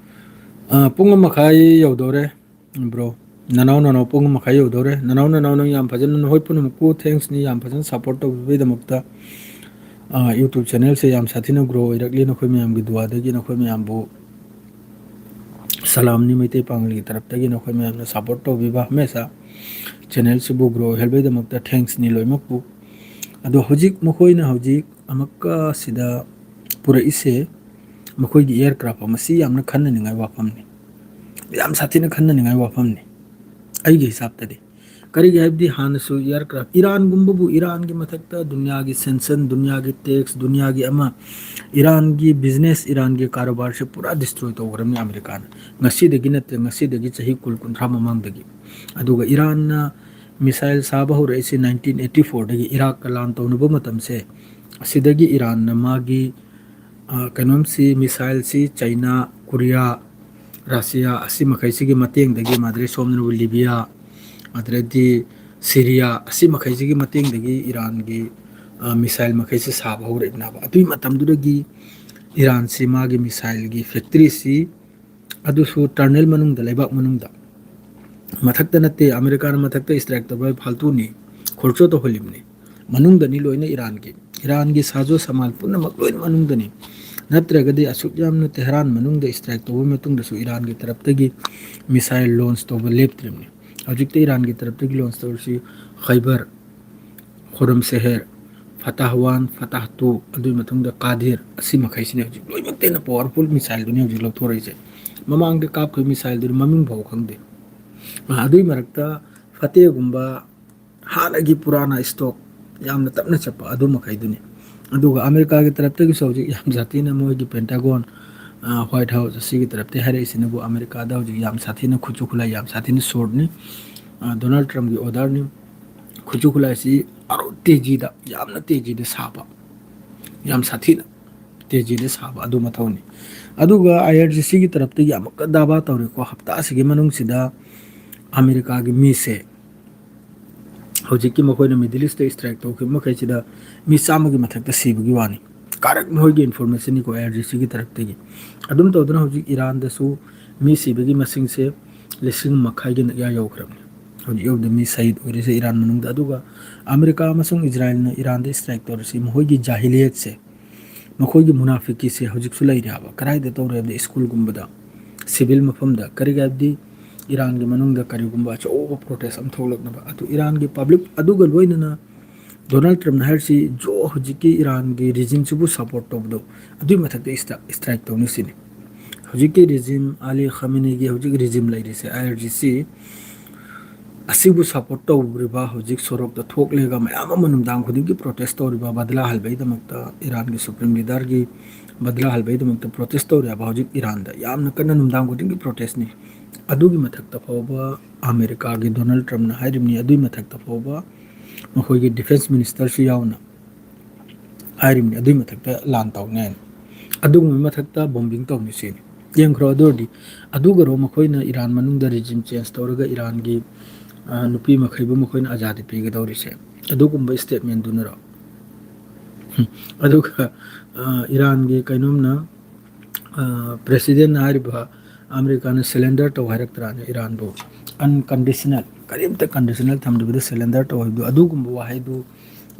ꯑ, ꯄꯨꯡ ꯑꯃ ꯃꯈꯥꯏ ꯌꯧꯗꯧꯔꯦ꯫ Bro, ꯅꯅꯥꯎ, ꯅꯅꯥꯎ, ꯄꯨꯡ ꯑꯃ ꯃꯈꯥꯏ ꯌꯧꯗꯧꯔꯦ꯫ ꯅꯅꯥꯎ, ꯅꯅꯥꯎ, ꯅꯪ ꯌꯥꯝ ꯐꯖꯅ, ꯅꯈꯣꯏ ꯄꯨꯝꯅꯃꯛꯄꯨ thanksꯅꯤ, ꯌꯥꯝ ꯐꯖꯅ support ꯇꯧꯕꯤꯕꯒꯤꯗꯃꯛꯇ꯫ ꯑ, YouTube channelꯁꯦ ꯌꯥꯝ ꯁꯥꯊꯤꯅ grow ꯑꯣꯏꯔꯛꯂꯤ꯫ ꯅꯈꯣꯏ ꯃꯌꯥꯝꯒꯤ ꯗꯨꯋꯥꯗꯒꯤ ꯅꯈꯣꯏ ꯃꯌꯥꯝꯕꯨ ꯁꯂꯥꯝꯅꯤ꯫ ꯃꯩꯇꯩ ꯄꯥꯉꯜꯒꯤ ꯇꯔꯞꯇꯒꯤ ꯅꯈꯣꯏ ꯃꯌꯥꯝꯅ support ꯇꯧꯕꯤꯕ, ꯍꯃꯦꯁꯥ channelꯁꯤꯕꯨ grow ꯑꯣꯏꯍꯟꯕꯒꯤꯗꯃꯛꯇ thanksꯅꯤ ꯂꯣꯏꯅꯃꯛꯄꯨ꯫ ꯑꯗꯣ ꯍꯧꯖꯤꯛ ꯃꯈꯣꯏꯅ ꯍꯧꯖꯤꯛ ꯑꯃꯨꯛꯀ ꯁꯤꯗ ꯄꯨꯔꯛꯏꯁꯦ, ꯃꯈꯣꯏꯒꯤ aircraft ꯑꯃ, ꯁꯤ ꯌꯥꯝꯅ ꯈꯟꯅꯅꯤꯡꯉꯥꯏ ꯋꯥꯐꯝꯅꯤ, ꯌꯥꯝ ꯁꯥꯊꯤꯅ ꯈꯟꯅꯅꯤꯡꯉꯥꯏ ꯋꯥꯐꯝꯅꯤ ꯑꯩꯒꯤ ꯍꯤꯁꯥꯞꯇꯗꯤ꯫ ꯀꯔꯤꯒꯤ ꯍꯥꯏꯕꯗꯤ ꯍꯥꯟꯅꯁꯨ aircraft, ꯏꯔꯥꯟꯒꯨꯝꯕꯕꯨ, ꯏꯔꯥꯟꯒꯤ ꯃꯊꯛꯇ ꯗꯨꯅꯤꯌꯥꯒꯤ sanction, ꯗꯨꯅꯤꯌꯥꯒꯤ tax, ꯗꯨꯅꯤꯌꯥꯒꯤ ꯑꯃ, ꯏꯔꯥꯟꯒꯤ business, ꯏꯔꯥꯟꯒꯤ ꯀꯥꯔꯣꯕꯥꯔꯁꯦ ꯄꯨꯔꯥ destroy ꯇꯧꯈ꯭ꯔꯕꯅꯤ ꯑꯃꯦꯔꯤꯀꯥꯅ꯫ ꯉꯁꯤꯗꯒꯤ ꯅꯠꯇꯦ, ꯉꯁꯤꯗꯒꯤ ꯆꯍꯤ ꯀꯨꯟ, ꯀꯨꯟꯊ꯭ꯔꯥ ꯃꯃꯥꯡꯗꯒꯤ꯫ ꯑꯗꯨꯒ ꯏꯔꯥꯟꯅ missile ꯁꯥꯕ ꯍꯧꯔꯛꯏꯁꯤ nineteen eighty fourꯗꯒꯤ, ꯏꯔꯥꯛꯀ ꯂꯥꯟ ꯇꯧꯅꯕ ꯃꯇꯝꯁꯦ꯫ ꯑꯁꯤꯗꯒꯤ ꯏꯔꯥꯟꯅ ꯃꯥꯒꯤ, ꯑ, ꯀꯩꯅꯣꯝꯁꯤ, missileꯁꯤ ꯆꯩꯅꯥ, ꯀꯣꯔꯤꯌꯥ, ꯔꯁꯤꯌꯥ, ꯑꯁꯤ ꯃꯈꯩꯁꯤꯒꯤ ꯃꯇꯦꯡꯗꯒꯤ, ꯃꯥꯗ꯭ꯔꯦ ꯁꯣꯝꯗꯅꯕꯨ ꯂꯤꯕꯤꯌꯥ, ꯑꯗꯨꯗꯩꯗꯤ ꯁꯤꯔꯤꯌꯥ, ꯑꯁꯤ ꯃꯈꯩꯁꯤꯒꯤ ꯃꯇꯦꯡꯗꯒꯤ ꯏꯔꯥꯟꯒꯤ, ꯑ, missile ꯃꯈꯩꯁꯤ ꯁꯥꯕ ꯍꯧꯔꯛꯏꯕꯅꯦꯕ꯫ ꯑꯗꯨꯒꯤ ꯃꯇꯝꯗꯨꯗꯒꯤ ꯏꯔꯥꯟꯁꯤ ꯃꯥꯒꯤ missileꯒꯤ factoryꯁꯤ, ꯑꯗꯨꯁꯨ tunnel ꯃꯅꯨꯡꯗ, ꯂꯩꯕꯥꯛ ꯃꯅꯨꯡꯗ, ꯃꯊꯛꯇ ꯅꯠꯇꯦ, ꯑꯃꯦꯔꯤꯀꯥꯅ ꯃꯊꯛꯇ strike ꯇꯧꯕ ꯐꯥꯜꯇꯨꯅꯤ, ꯈꯣꯔꯆꯣ ꯇꯧꯍꯜꯂꯤꯕꯅꯤ꯫ ꯃꯅꯨꯡꯗꯅꯤ ꯂꯣꯏꯅ ꯏꯔꯥꯟꯒꯤ, ꯏꯔꯥꯟꯒꯤ ꯁꯥꯖꯣ ꯁꯃꯥꯟ ꯄꯨꯝꯅꯃꯛ ꯂꯣꯏꯅ ꯃꯅꯨꯡꯗꯅꯤ꯫ ꯅꯠꯇ꯭ꯔꯒꯗꯤ ꯑꯁꯨꯛ ꯌꯥꯝꯅ ꯇꯦꯍꯔꯥꯟ ꯃꯅꯨꯡꯗ strike ꯇꯧꯕ ꯃꯇꯨꯡꯗꯁꯨ ꯏꯔꯥꯟꯒꯤ ꯇꯔꯞꯇꯒꯤ missile launch ꯇꯧꯕ ꯂꯦꯞꯇ꯭ꯔꯤꯕꯅꯤ꯫ ꯍꯧꯖꯤꯛꯇ ꯏꯔꯥꯟꯒꯤ ꯇꯔꯞꯇꯒꯤ launch ꯇꯧꯔꯤꯁꯤ ꯈꯩꯕꯔ, ꯈꯣꯔꯝ ꯁꯦꯍꯦꯔ, ꯐꯇꯥꯍ ꯋꯥꯟ, ꯐꯇꯥꯍ ꯇꯨ, ꯑꯗꯨꯒꯤ ꯃꯇꯨꯡꯗ ꯀꯥꯗꯤꯔ, ꯑꯁꯤ ꯃꯈꯩꯁꯤꯅꯤ ꯍꯧꯖꯤꯛ ꯂꯣꯏꯅꯃꯛꯇ ꯍꯦꯟꯅ powerful missileꯗꯨꯅꯤ ꯍꯧꯖꯤꯛ ꯂꯧꯊꯣꯔꯛꯏꯁꯦ꯫ ꯃꯃꯥꯡꯗ ꯀꯥꯞꯈꯤꯕ missileꯗꯨꯗꯤ ꯃꯃꯤꯡ ꯐꯥꯎ ꯈꯪꯗꯦ꯫ ꯑ, ꯑꯗꯨꯒꯤ ꯃꯔꯛꯇ ꯐꯇꯦꯒꯨꯝꯕ ꯍꯥꯟꯅꯒꯤ ꯄꯨꯔꯥꯅ stock ꯌꯥꯝꯅ ꯇꯞꯅ ꯆꯠꯄ ꯑꯗꯨ ꯃꯈꯩꯗꯨꯅꯤ꯫ ꯑꯗꯨꯒ ꯑꯃꯦꯔꯤꯀꯥꯒꯤ ꯇꯔꯞꯇꯒꯤꯁꯨ ꯍꯧꯖꯤꯛ ꯌꯥꯝ ꯁꯥꯊꯤꯅ ꯃꯣꯏꯒꯤ Pentagon, ꯑ, White House ꯑꯁꯤꯒꯤ ꯇꯔꯞꯇꯒꯤ ꯍꯥꯏꯔꯛꯏꯁꯤꯅꯕꯨ ꯑꯃꯦꯔꯤꯀꯥꯗ ꯍꯧꯖꯤꯛ ꯌꯥꯝ ꯁꯥꯊꯤꯅ ꯈꯨꯠꯁꯨ ꯈꯨꯠꯂꯥꯏ ꯌꯥꯝ ꯁꯥꯊꯤꯅ shortꯅꯤ꯫ ꯑ, ꯗꯣꯅꯥꯜꯗ ꯇ꯭ꯔꯝꯞꯀꯤ orderꯅꯤ꯫ ꯈꯨꯠꯁꯨ ꯈꯨꯠꯂꯥꯏꯁꯤ ꯑꯔꯣ ꯇꯦꯖꯤꯗ, ꯌꯥꯝꯅ ꯇꯦꯖꯤꯗ ꯁꯥꯕ, ꯌꯥꯝ ꯁꯥꯊꯤꯅ ꯇꯦꯖꯤꯗ ꯁꯥꯕ ꯑꯗꯨ ꯃꯊꯧꯅꯤ꯫ ꯑꯗꯨꯒ IRGCꯒꯤ ꯇꯔꯞꯇꯒꯤ ꯑꯃꯨꯛꯀ ꯗꯥꯕꯥ ꯇꯧꯔꯤꯀꯣ, ꯍꯞꯇꯥ ꯑꯁꯤꯒꯤ ꯃꯅꯨꯡꯁꯤꯗ ꯑꯃꯦꯔꯤꯀꯥꯒꯤ ꯃꯤꯁꯦ, ꯍꯧꯖꯤꯛꯀꯤ ꯃꯈꯣꯏꯅ Middle Eastꯇ strike ꯇꯧꯈꯤꯕ ꯃꯈꯩꯁꯤꯗ ꯃꯤ ꯆꯥꯝꯃꯒꯤ ꯃꯊꯛꯇ ꯁꯤꯕꯒꯤ ꯋꯥꯅꯤ꯫ Correct ꯃꯈꯣꯏꯒꯤ informationꯅꯤꯀꯣ, IRGCꯒꯤ ꯇꯔꯞꯇꯒꯤ꯫ ꯑꯗꯨꯝ ꯇꯧꯗꯅ ꯍꯧꯖꯤꯛ ꯏꯔꯥꯟꯗꯁꯨ ꯃꯤ ꯁꯤꯕꯒꯤ ꯃꯁꯤꯡꯁꯦ ꯂꯤꯁꯤꯡ ꯃꯈꯥꯏꯒꯤ ꯃꯌꯥ ꯌꯧꯈ꯭ꯔꯕꯅꯤ꯫ ꯍꯧꯖꯤꯛ ꯌꯧꯗ ꯃꯤ ꯁꯍꯤꯗ ꯑꯣꯏꯔꯤꯁꯦ ꯏꯔꯥꯟ ꯃꯅꯨꯡꯗ꯫ ꯑꯗꯨꯒ ꯑꯃꯦꯔꯤꯀꯥ ꯑꯃꯁꯨꯡ ꯏꯖꯔꯥꯏꯜꯅ ꯏꯔꯥꯟꯗ ꯁ꯭ꯇ꯭ꯔꯥꯏꯛ ꯇꯧꯔꯤꯁꯤ ꯃꯈꯣꯏꯒꯤ ꯖꯥꯍꯤꯂꯤꯌꯠꯁꯦ, ꯃꯈꯣꯏꯒꯤ ꯃꯨꯅꯥꯐꯤꯀꯤꯁꯦ ꯍꯧꯖꯤꯛꯁꯨ ꯂꯩꯔꯤ ꯍꯥꯏꯕ꯫ ꯀꯗꯥꯏꯗ ꯇꯧꯔꯦ ꯍꯥꯏꯕꯗꯤ ꯁ꯭ꯀꯨꯜꯒꯨꯝꯕꯗ, ꯁꯤꯚꯤꯜ ꯃꯐꯝꯗ, ꯀꯔꯤꯒꯤ ꯍꯥꯏꯕꯗꯤ ꯏꯔꯥꯟꯒꯤ ꯃꯅꯨꯡꯗ ꯀꯔꯤꯒꯨꯝꯕ ꯑꯆꯧꯕ ꯄ꯭ꯔꯣꯇꯦꯁ ꯑꯃ ꯊꯣꯛꯂꯛꯅꯕ꯫ ꯑꯗꯨ ꯏꯔꯥꯟꯒꯤ ꯄꯕ꯭ꯂꯤꯛ ꯑꯗꯨꯒ ꯂꯣꯏꯅꯅ ꯗꯣꯅꯥꯜꯗ ꯇ꯭ꯔꯝꯞꯅ ꯍꯥꯏꯔꯤꯁꯤ, ꯖꯣ ꯍꯧꯖꯤꯛꯀꯤ ꯏꯔꯥꯟꯒꯤ ꯔꯤꯖꯤꯝꯁꯤꯕꯨ ꯁꯄꯣꯔꯠ ꯇꯧꯕꯗꯣ ꯑꯗꯨꯒꯤ ꯃꯊꯛꯇ ꯏꯁꯇ꯭ꯔꯥ-, ꯏꯁꯇ꯭ꯔꯥꯏꯛ ꯇꯧꯅꯤ ꯁꯤꯅꯤ꯫ ꯍꯧꯖꯤꯛꯀꯤ ꯔꯤꯖꯤꯝ, ꯑꯂꯤ ꯈꯥꯃꯦꯅꯤꯒꯤ ꯍꯧꯖꯤꯛ ꯔꯤꯖꯤꯝ ꯂꯩꯔꯤꯁꯦ, ꯑꯥꯏ ꯑꯥꯔ ꯖꯤ ꯁꯤ, ꯑꯁꯤꯕꯨ ꯁꯄꯣꯔꯠ ꯇꯧꯔꯤꯕ, ꯍꯧꯖꯤꯛ ꯁꯣꯔꯣꯛꯇ ꯊꯣꯛꯂꯦꯒ ꯃꯌꯥꯝ ꯑꯃ ꯅꯨꯡꯗꯥꯡ ꯈꯨꯗꯤꯡꯒꯤ ꯄ꯭ꯔꯣꯇꯦꯁ ꯇꯧꯔꯤꯕ, ꯕꯗꯂꯥ ꯍꯜꯕꯒꯤꯗꯃꯛꯇ, ꯏꯔꯥꯟꯒꯤ ꯁꯨꯄ꯭ꯔꯤꯝ ꯂꯤꯗꯔꯒꯤ ꯕꯗꯂꯥ ꯍꯜꯕꯒꯤꯗꯃꯛꯇ ꯄ꯭ꯔꯣꯇꯦꯁ ꯇꯧꯔꯤꯕ ꯍꯧꯖꯤꯛ ꯏꯔꯥꯟꯗ ꯌꯥꯝꯅ ꯀꯟꯅ ꯅꯨꯡꯗꯥꯡ ꯈꯨꯗꯤꯡꯒꯤ ꯄ꯭ꯔꯣꯇꯦꯁꯅꯤ꯫ ꯑꯗꯨꯒꯤ ꯃꯊꯛꯇ ꯐꯥꯎꯕ ꯑꯃꯦꯔꯤꯀꯥꯒꯤ ꯗꯣꯅꯥꯜꯗ ꯇ꯭ꯔꯝꯞꯅ ꯍꯥꯏꯔꯤꯕꯅꯤ, ꯑꯗꯨꯒꯤ ꯃꯊꯛꯇ ꯐꯥꯎꯕ ꯃꯈꯣꯏꯒꯤ ꯗꯤꯐꯦꯟꯁ ꯃꯤꯅꯤꯁꯇꯔꯁꯨ ꯌꯥꯎꯅ ꯍꯥꯏꯔꯤꯕꯅꯤ, ꯑꯗꯨꯒꯤ ꯃꯊꯛꯇ ꯂꯥꯟ ꯇꯧꯅꯤ ꯍꯥꯏꯅ, ꯑꯗꯨꯒꯨꯝꯕꯒꯤ ꯃꯊꯛꯇ ꯕꯣꯝꯕꯤꯡ ꯇꯧꯅꯤ ꯁꯤꯅꯤ꯫ ꯌꯦꯡꯈ꯭ꯔꯣ꯫ ꯑꯗꯨ ꯑꯣꯏꯔꯗꯤ ꯑꯗꯨꯒꯔꯣ ꯃꯈꯣꯏꯅ ꯏꯔꯥꯟ ꯃꯅꯨꯡꯗ ꯔꯤꯖꯤꯝ ꯆꯦꯟꯖ ꯇꯧꯔꯒ ꯏꯔꯥꯟꯒꯤ, ꯑ, ꯅꯨꯄꯤ ꯃꯈꯩꯕꯨ ꯃꯈꯣꯏꯅ ꯑꯖꯥꯗꯤ ꯄꯤꯒꯗꯧꯔꯤꯁꯦ? ꯑꯗꯨꯒꯨꯝꯕ ꯁ꯭ꯇꯦꯠꯃꯦꯟꯗꯨꯅꯔꯣ? ꯍꯝ꯫ ꯑꯗꯨꯒ, ꯑ, ꯏꯔꯥꯟꯒꯤ ꯀꯩꯅꯣꯝꯅ, ꯑ, ꯄ꯭ꯔꯦꯁꯤꯗꯦꯟꯅ ꯍꯥꯏꯔꯤꯕ ꯑꯃꯦꯔꯤꯀꯥꯅ ꯁꯔꯦꯟꯗꯔ ꯇꯧ ꯍꯥꯏꯔꯛꯇ꯭ꯔꯥꯅꯦ ꯏꯔꯥꯟꯕꯨ? ꯑꯟꯀꯟꯗꯤꯁꯅꯦꯜ, ꯀꯔꯤꯝꯇ ꯀꯟꯗꯤꯁꯅꯦꯜ ꯊꯝꯗꯕꯤꯗ ꯁꯔꯦꯟꯗꯔ ꯇꯧ ꯍꯥꯏꯕꯗꯨ, ꯑꯗꯨꯒꯨꯝꯕ ꯋꯥꯍꯩꯗꯨ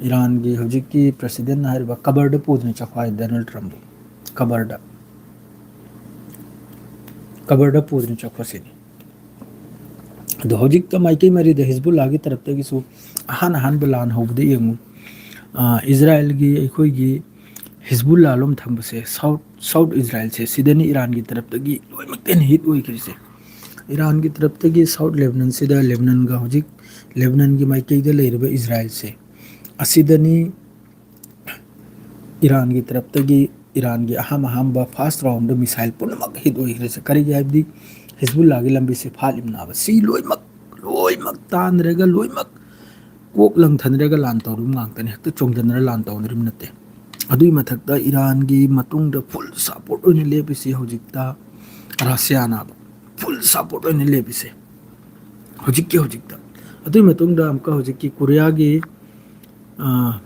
ꯏꯔꯥꯟꯒꯤ ꯍꯧꯖꯤꯛꯀꯤ ꯄ꯭ꯔꯦꯁꯤꯗꯦꯟꯅ ꯍꯥꯏꯔꯤꯕ ꯀꯕꯔꯗ ꯄꯨꯗꯨꯅ ꯆꯠꯈꯣ ꯍꯥꯏ ꯗꯣꯅꯥꯜꯗ ꯇ꯭ꯔꯝꯞꯕꯨ꯫ ꯀꯕꯔꯗ, ꯀꯕꯔꯗ ꯄꯨꯗꯨꯅ ꯆꯠꯈꯣ ꯁꯤꯅꯤ꯫ ꯑꯗꯣ ꯍꯧꯖꯤꯛꯇ ꯃꯥꯏꯀꯩ ꯃꯔꯤꯗ ꯍꯤꯖꯕꯨꯜꯂꯥꯒꯤ ꯇꯔꯞꯇꯒꯤꯁꯨ ꯑꯍꯥꯟ ꯑꯍꯥꯟꯕ ꯂꯥꯟ ꯍꯧꯕꯗ ꯌꯦꯡꯉꯨ, ꯑ, ꯏꯖꯔꯥꯏꯜꯒꯤ ꯑꯩꯈꯣꯏꯒꯤ ꯍꯤꯖꯕꯨꯜꯂꯥ ꯂꯣꯝ ꯊꯪꯕꯁꯦ, ꯁꯥꯎꯠ, ꯁꯥꯎꯠ ꯏꯖꯔꯥꯏꯜꯁꯦ, ꯁꯤꯗꯅꯤ ꯏꯔꯥꯟꯒꯤ ꯇꯔꯞꯇꯒꯤ ꯂꯣꯏꯅꯃꯛꯇ ꯍꯦꯟꯅ ꯍꯤꯠ ꯑꯣꯏꯈ꯭ꯔꯤꯁꯦ꯫ ꯏꯔꯥꯟꯒꯤ ꯇꯔꯞꯇꯒꯤ ꯁꯥꯎꯠ ꯂꯦꯕꯅꯟꯁꯤꯗ, ꯂꯦꯕꯅꯟꯒ ꯍꯧꯖꯤꯛ ꯂꯦꯕꯅꯟꯒꯤ ꯃꯥꯏꯀꯩꯗ ꯂꯩꯔꯤꯕ ꯏꯖꯔꯥꯏꯜꯁꯦ, ꯑꯁꯤꯗꯅꯤ ꯏꯔꯥꯟꯒꯤ ꯇꯔꯞꯇꯒꯤ ꯏꯔꯥꯟꯒꯤ ꯑꯍꯥꯟ ꯑꯍꯥꯟꯕ ꯐꯥꯔꯁ ꯔꯥꯎꯟꯗ ꯃꯤꯁꯥꯏꯜ ꯄꯨꯝꯅꯃꯛ ꯍꯤꯠ ꯑꯣꯏꯈ꯭ꯔꯤꯁꯦ꯫ ꯀꯔꯤꯒꯤ ꯍꯥꯏꯕꯗꯤ ꯍꯤꯖꯕꯨꯜꯂꯥꯒꯤ ꯂꯝꯕꯤꯁꯦ ꯐꯥꯠꯂꯤꯕꯅꯦꯕ꯫ ꯁꯤ ꯂꯣꯏꯅꯃꯛ, ꯂꯣꯏꯅꯃꯛ ꯇꯥꯟꯅꯔꯒ, ꯂꯣꯏꯅꯃꯛ ꯀꯣꯛ ꯂꯪꯊꯅꯔꯒ ꯂꯥꯟ ꯇꯧꯔꯤꯕ ꯉꯥꯛꯇꯅꯤ꯫ ꯍꯦꯛꯇ ꯆꯣꯡꯊꯅꯔ ꯂꯥꯟ ꯇꯧꯅꯔꯤꯕ ꯅꯠꯇꯦ꯫ ꯑꯗꯨꯒꯤ ꯃꯊꯛꯇ ꯏꯔꯥꯟꯒꯤ ꯃꯇꯨꯡꯗ ꯐꯨꯜ ꯁꯄꯣꯔꯠ ꯑꯣꯏꯅ ꯂꯦꯞꯄꯤꯁꯤ ꯍꯧꯖꯤꯛꯇ ꯔꯁꯤꯌꯥꯅꯦꯕ꯫ ꯐꯨꯜ ꯁꯄꯣꯔꯠ ꯑꯣꯏꯅ ꯂꯦꯞꯄꯤꯁꯦ ꯍꯧꯖꯤꯛꯀꯤ ꯍꯧꯖꯤꯛꯇ꯫ ꯑꯗꯨꯒꯤ ꯃꯇꯨꯡꯗ ꯑꯃꯨꯛꯀ ꯍꯧꯖꯤꯛꯀꯤ ꯀꯣꯔꯤꯌꯥꯒꯤ, ꯑ,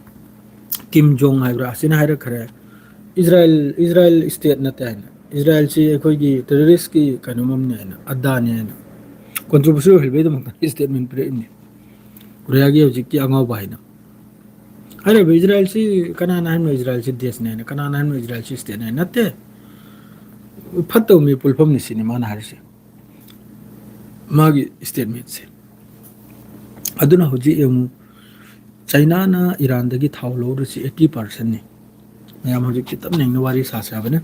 ꯀꯤꯝ ꯖꯣꯡ ꯍꯥꯏꯕ꯭ꯔꯥ, ꯑꯁꯤꯅ ꯍꯥꯏꯔꯛꯈ꯭ꯔꯦ, ꯏꯖꯔꯥꯏꯜ, ꯏꯖꯔꯥꯏꯜ ꯁ꯭ꯇꯦꯠ ꯅꯠꯇꯦ ꯍꯥꯏꯅ, ꯏꯖꯔꯥꯏꯜꯁꯤ ꯑꯩꯈꯣꯏꯒꯤ ꯇꯦꯔꯣꯔꯤꯁꯀꯤ ꯀꯩꯅꯣꯝ ꯑꯃꯅꯤ ꯍꯥꯏꯅ, ꯑꯗꯥꯅꯤ ꯍꯥꯏꯅ꯫ ꯀꯣꯟꯇ꯭ꯔꯣꯚꯔꯁꯤ ꯑꯣꯏꯍꯟꯕꯒꯤꯗꯃꯛꯇ ꯁ꯭ꯇꯦꯠꯃꯦꯟ ꯄꯤꯔꯛꯏꯕꯅꯤ꯫ ꯀꯣꯔꯤꯌꯥꯒꯤ ꯍꯧꯖꯤꯛꯀꯤ ꯑꯉꯥꯎꯕ ꯍꯥꯏꯅ꯫ ꯍꯥꯏꯔꯤꯕ ꯏꯖꯔꯥꯌꯦꯜꯁꯤ ꯀꯅꯥꯅ ꯍꯥꯏꯅꯣ? ꯏꯖꯔꯥꯌꯦꯜꯁꯤ ꯗꯦꯁꯅꯦ ꯍꯥꯏꯅ ꯀꯅꯥꯅ ꯍꯥꯏꯅꯣ? ꯏꯖꯔꯥꯌꯦꯜꯁꯤ ꯁ꯭ꯇꯦꯠꯅꯦ ꯍꯥꯏꯅ ꯅꯠꯇꯦ꯫ ꯐꯠꯇꯕ ꯃꯤ ꯄꯨꯜꯐꯝꯅꯤ ꯁꯤꯅꯤ ꯃꯥꯅ ꯍꯥꯏꯔꯤꯁꯦ, ꯃꯥꯒꯤ ꯁ꯭ꯇꯦꯠꯃꯦꯟꯁꯦ꯫ ꯑꯗꯨꯅ ꯍꯧꯖꯤꯛ ꯌꯦꯡꯉꯨ, ꯆꯩꯅꯥꯅ ꯏꯔꯥꯟꯗꯒꯤ ꯊꯥꯎ ꯂꯧꯔꯤꯁꯤ ꯑꯩꯠꯇꯤ ꯄꯥꯔꯁꯦꯟꯅꯤ꯫ ꯃꯌꯥꯝ ꯍꯧꯖꯤꯛ ꯈꯤꯇꯪ ꯅꯩꯅ ꯋꯥꯔꯤ ꯁꯥꯁꯦ ꯍꯥꯏꯕꯅꯦ꯫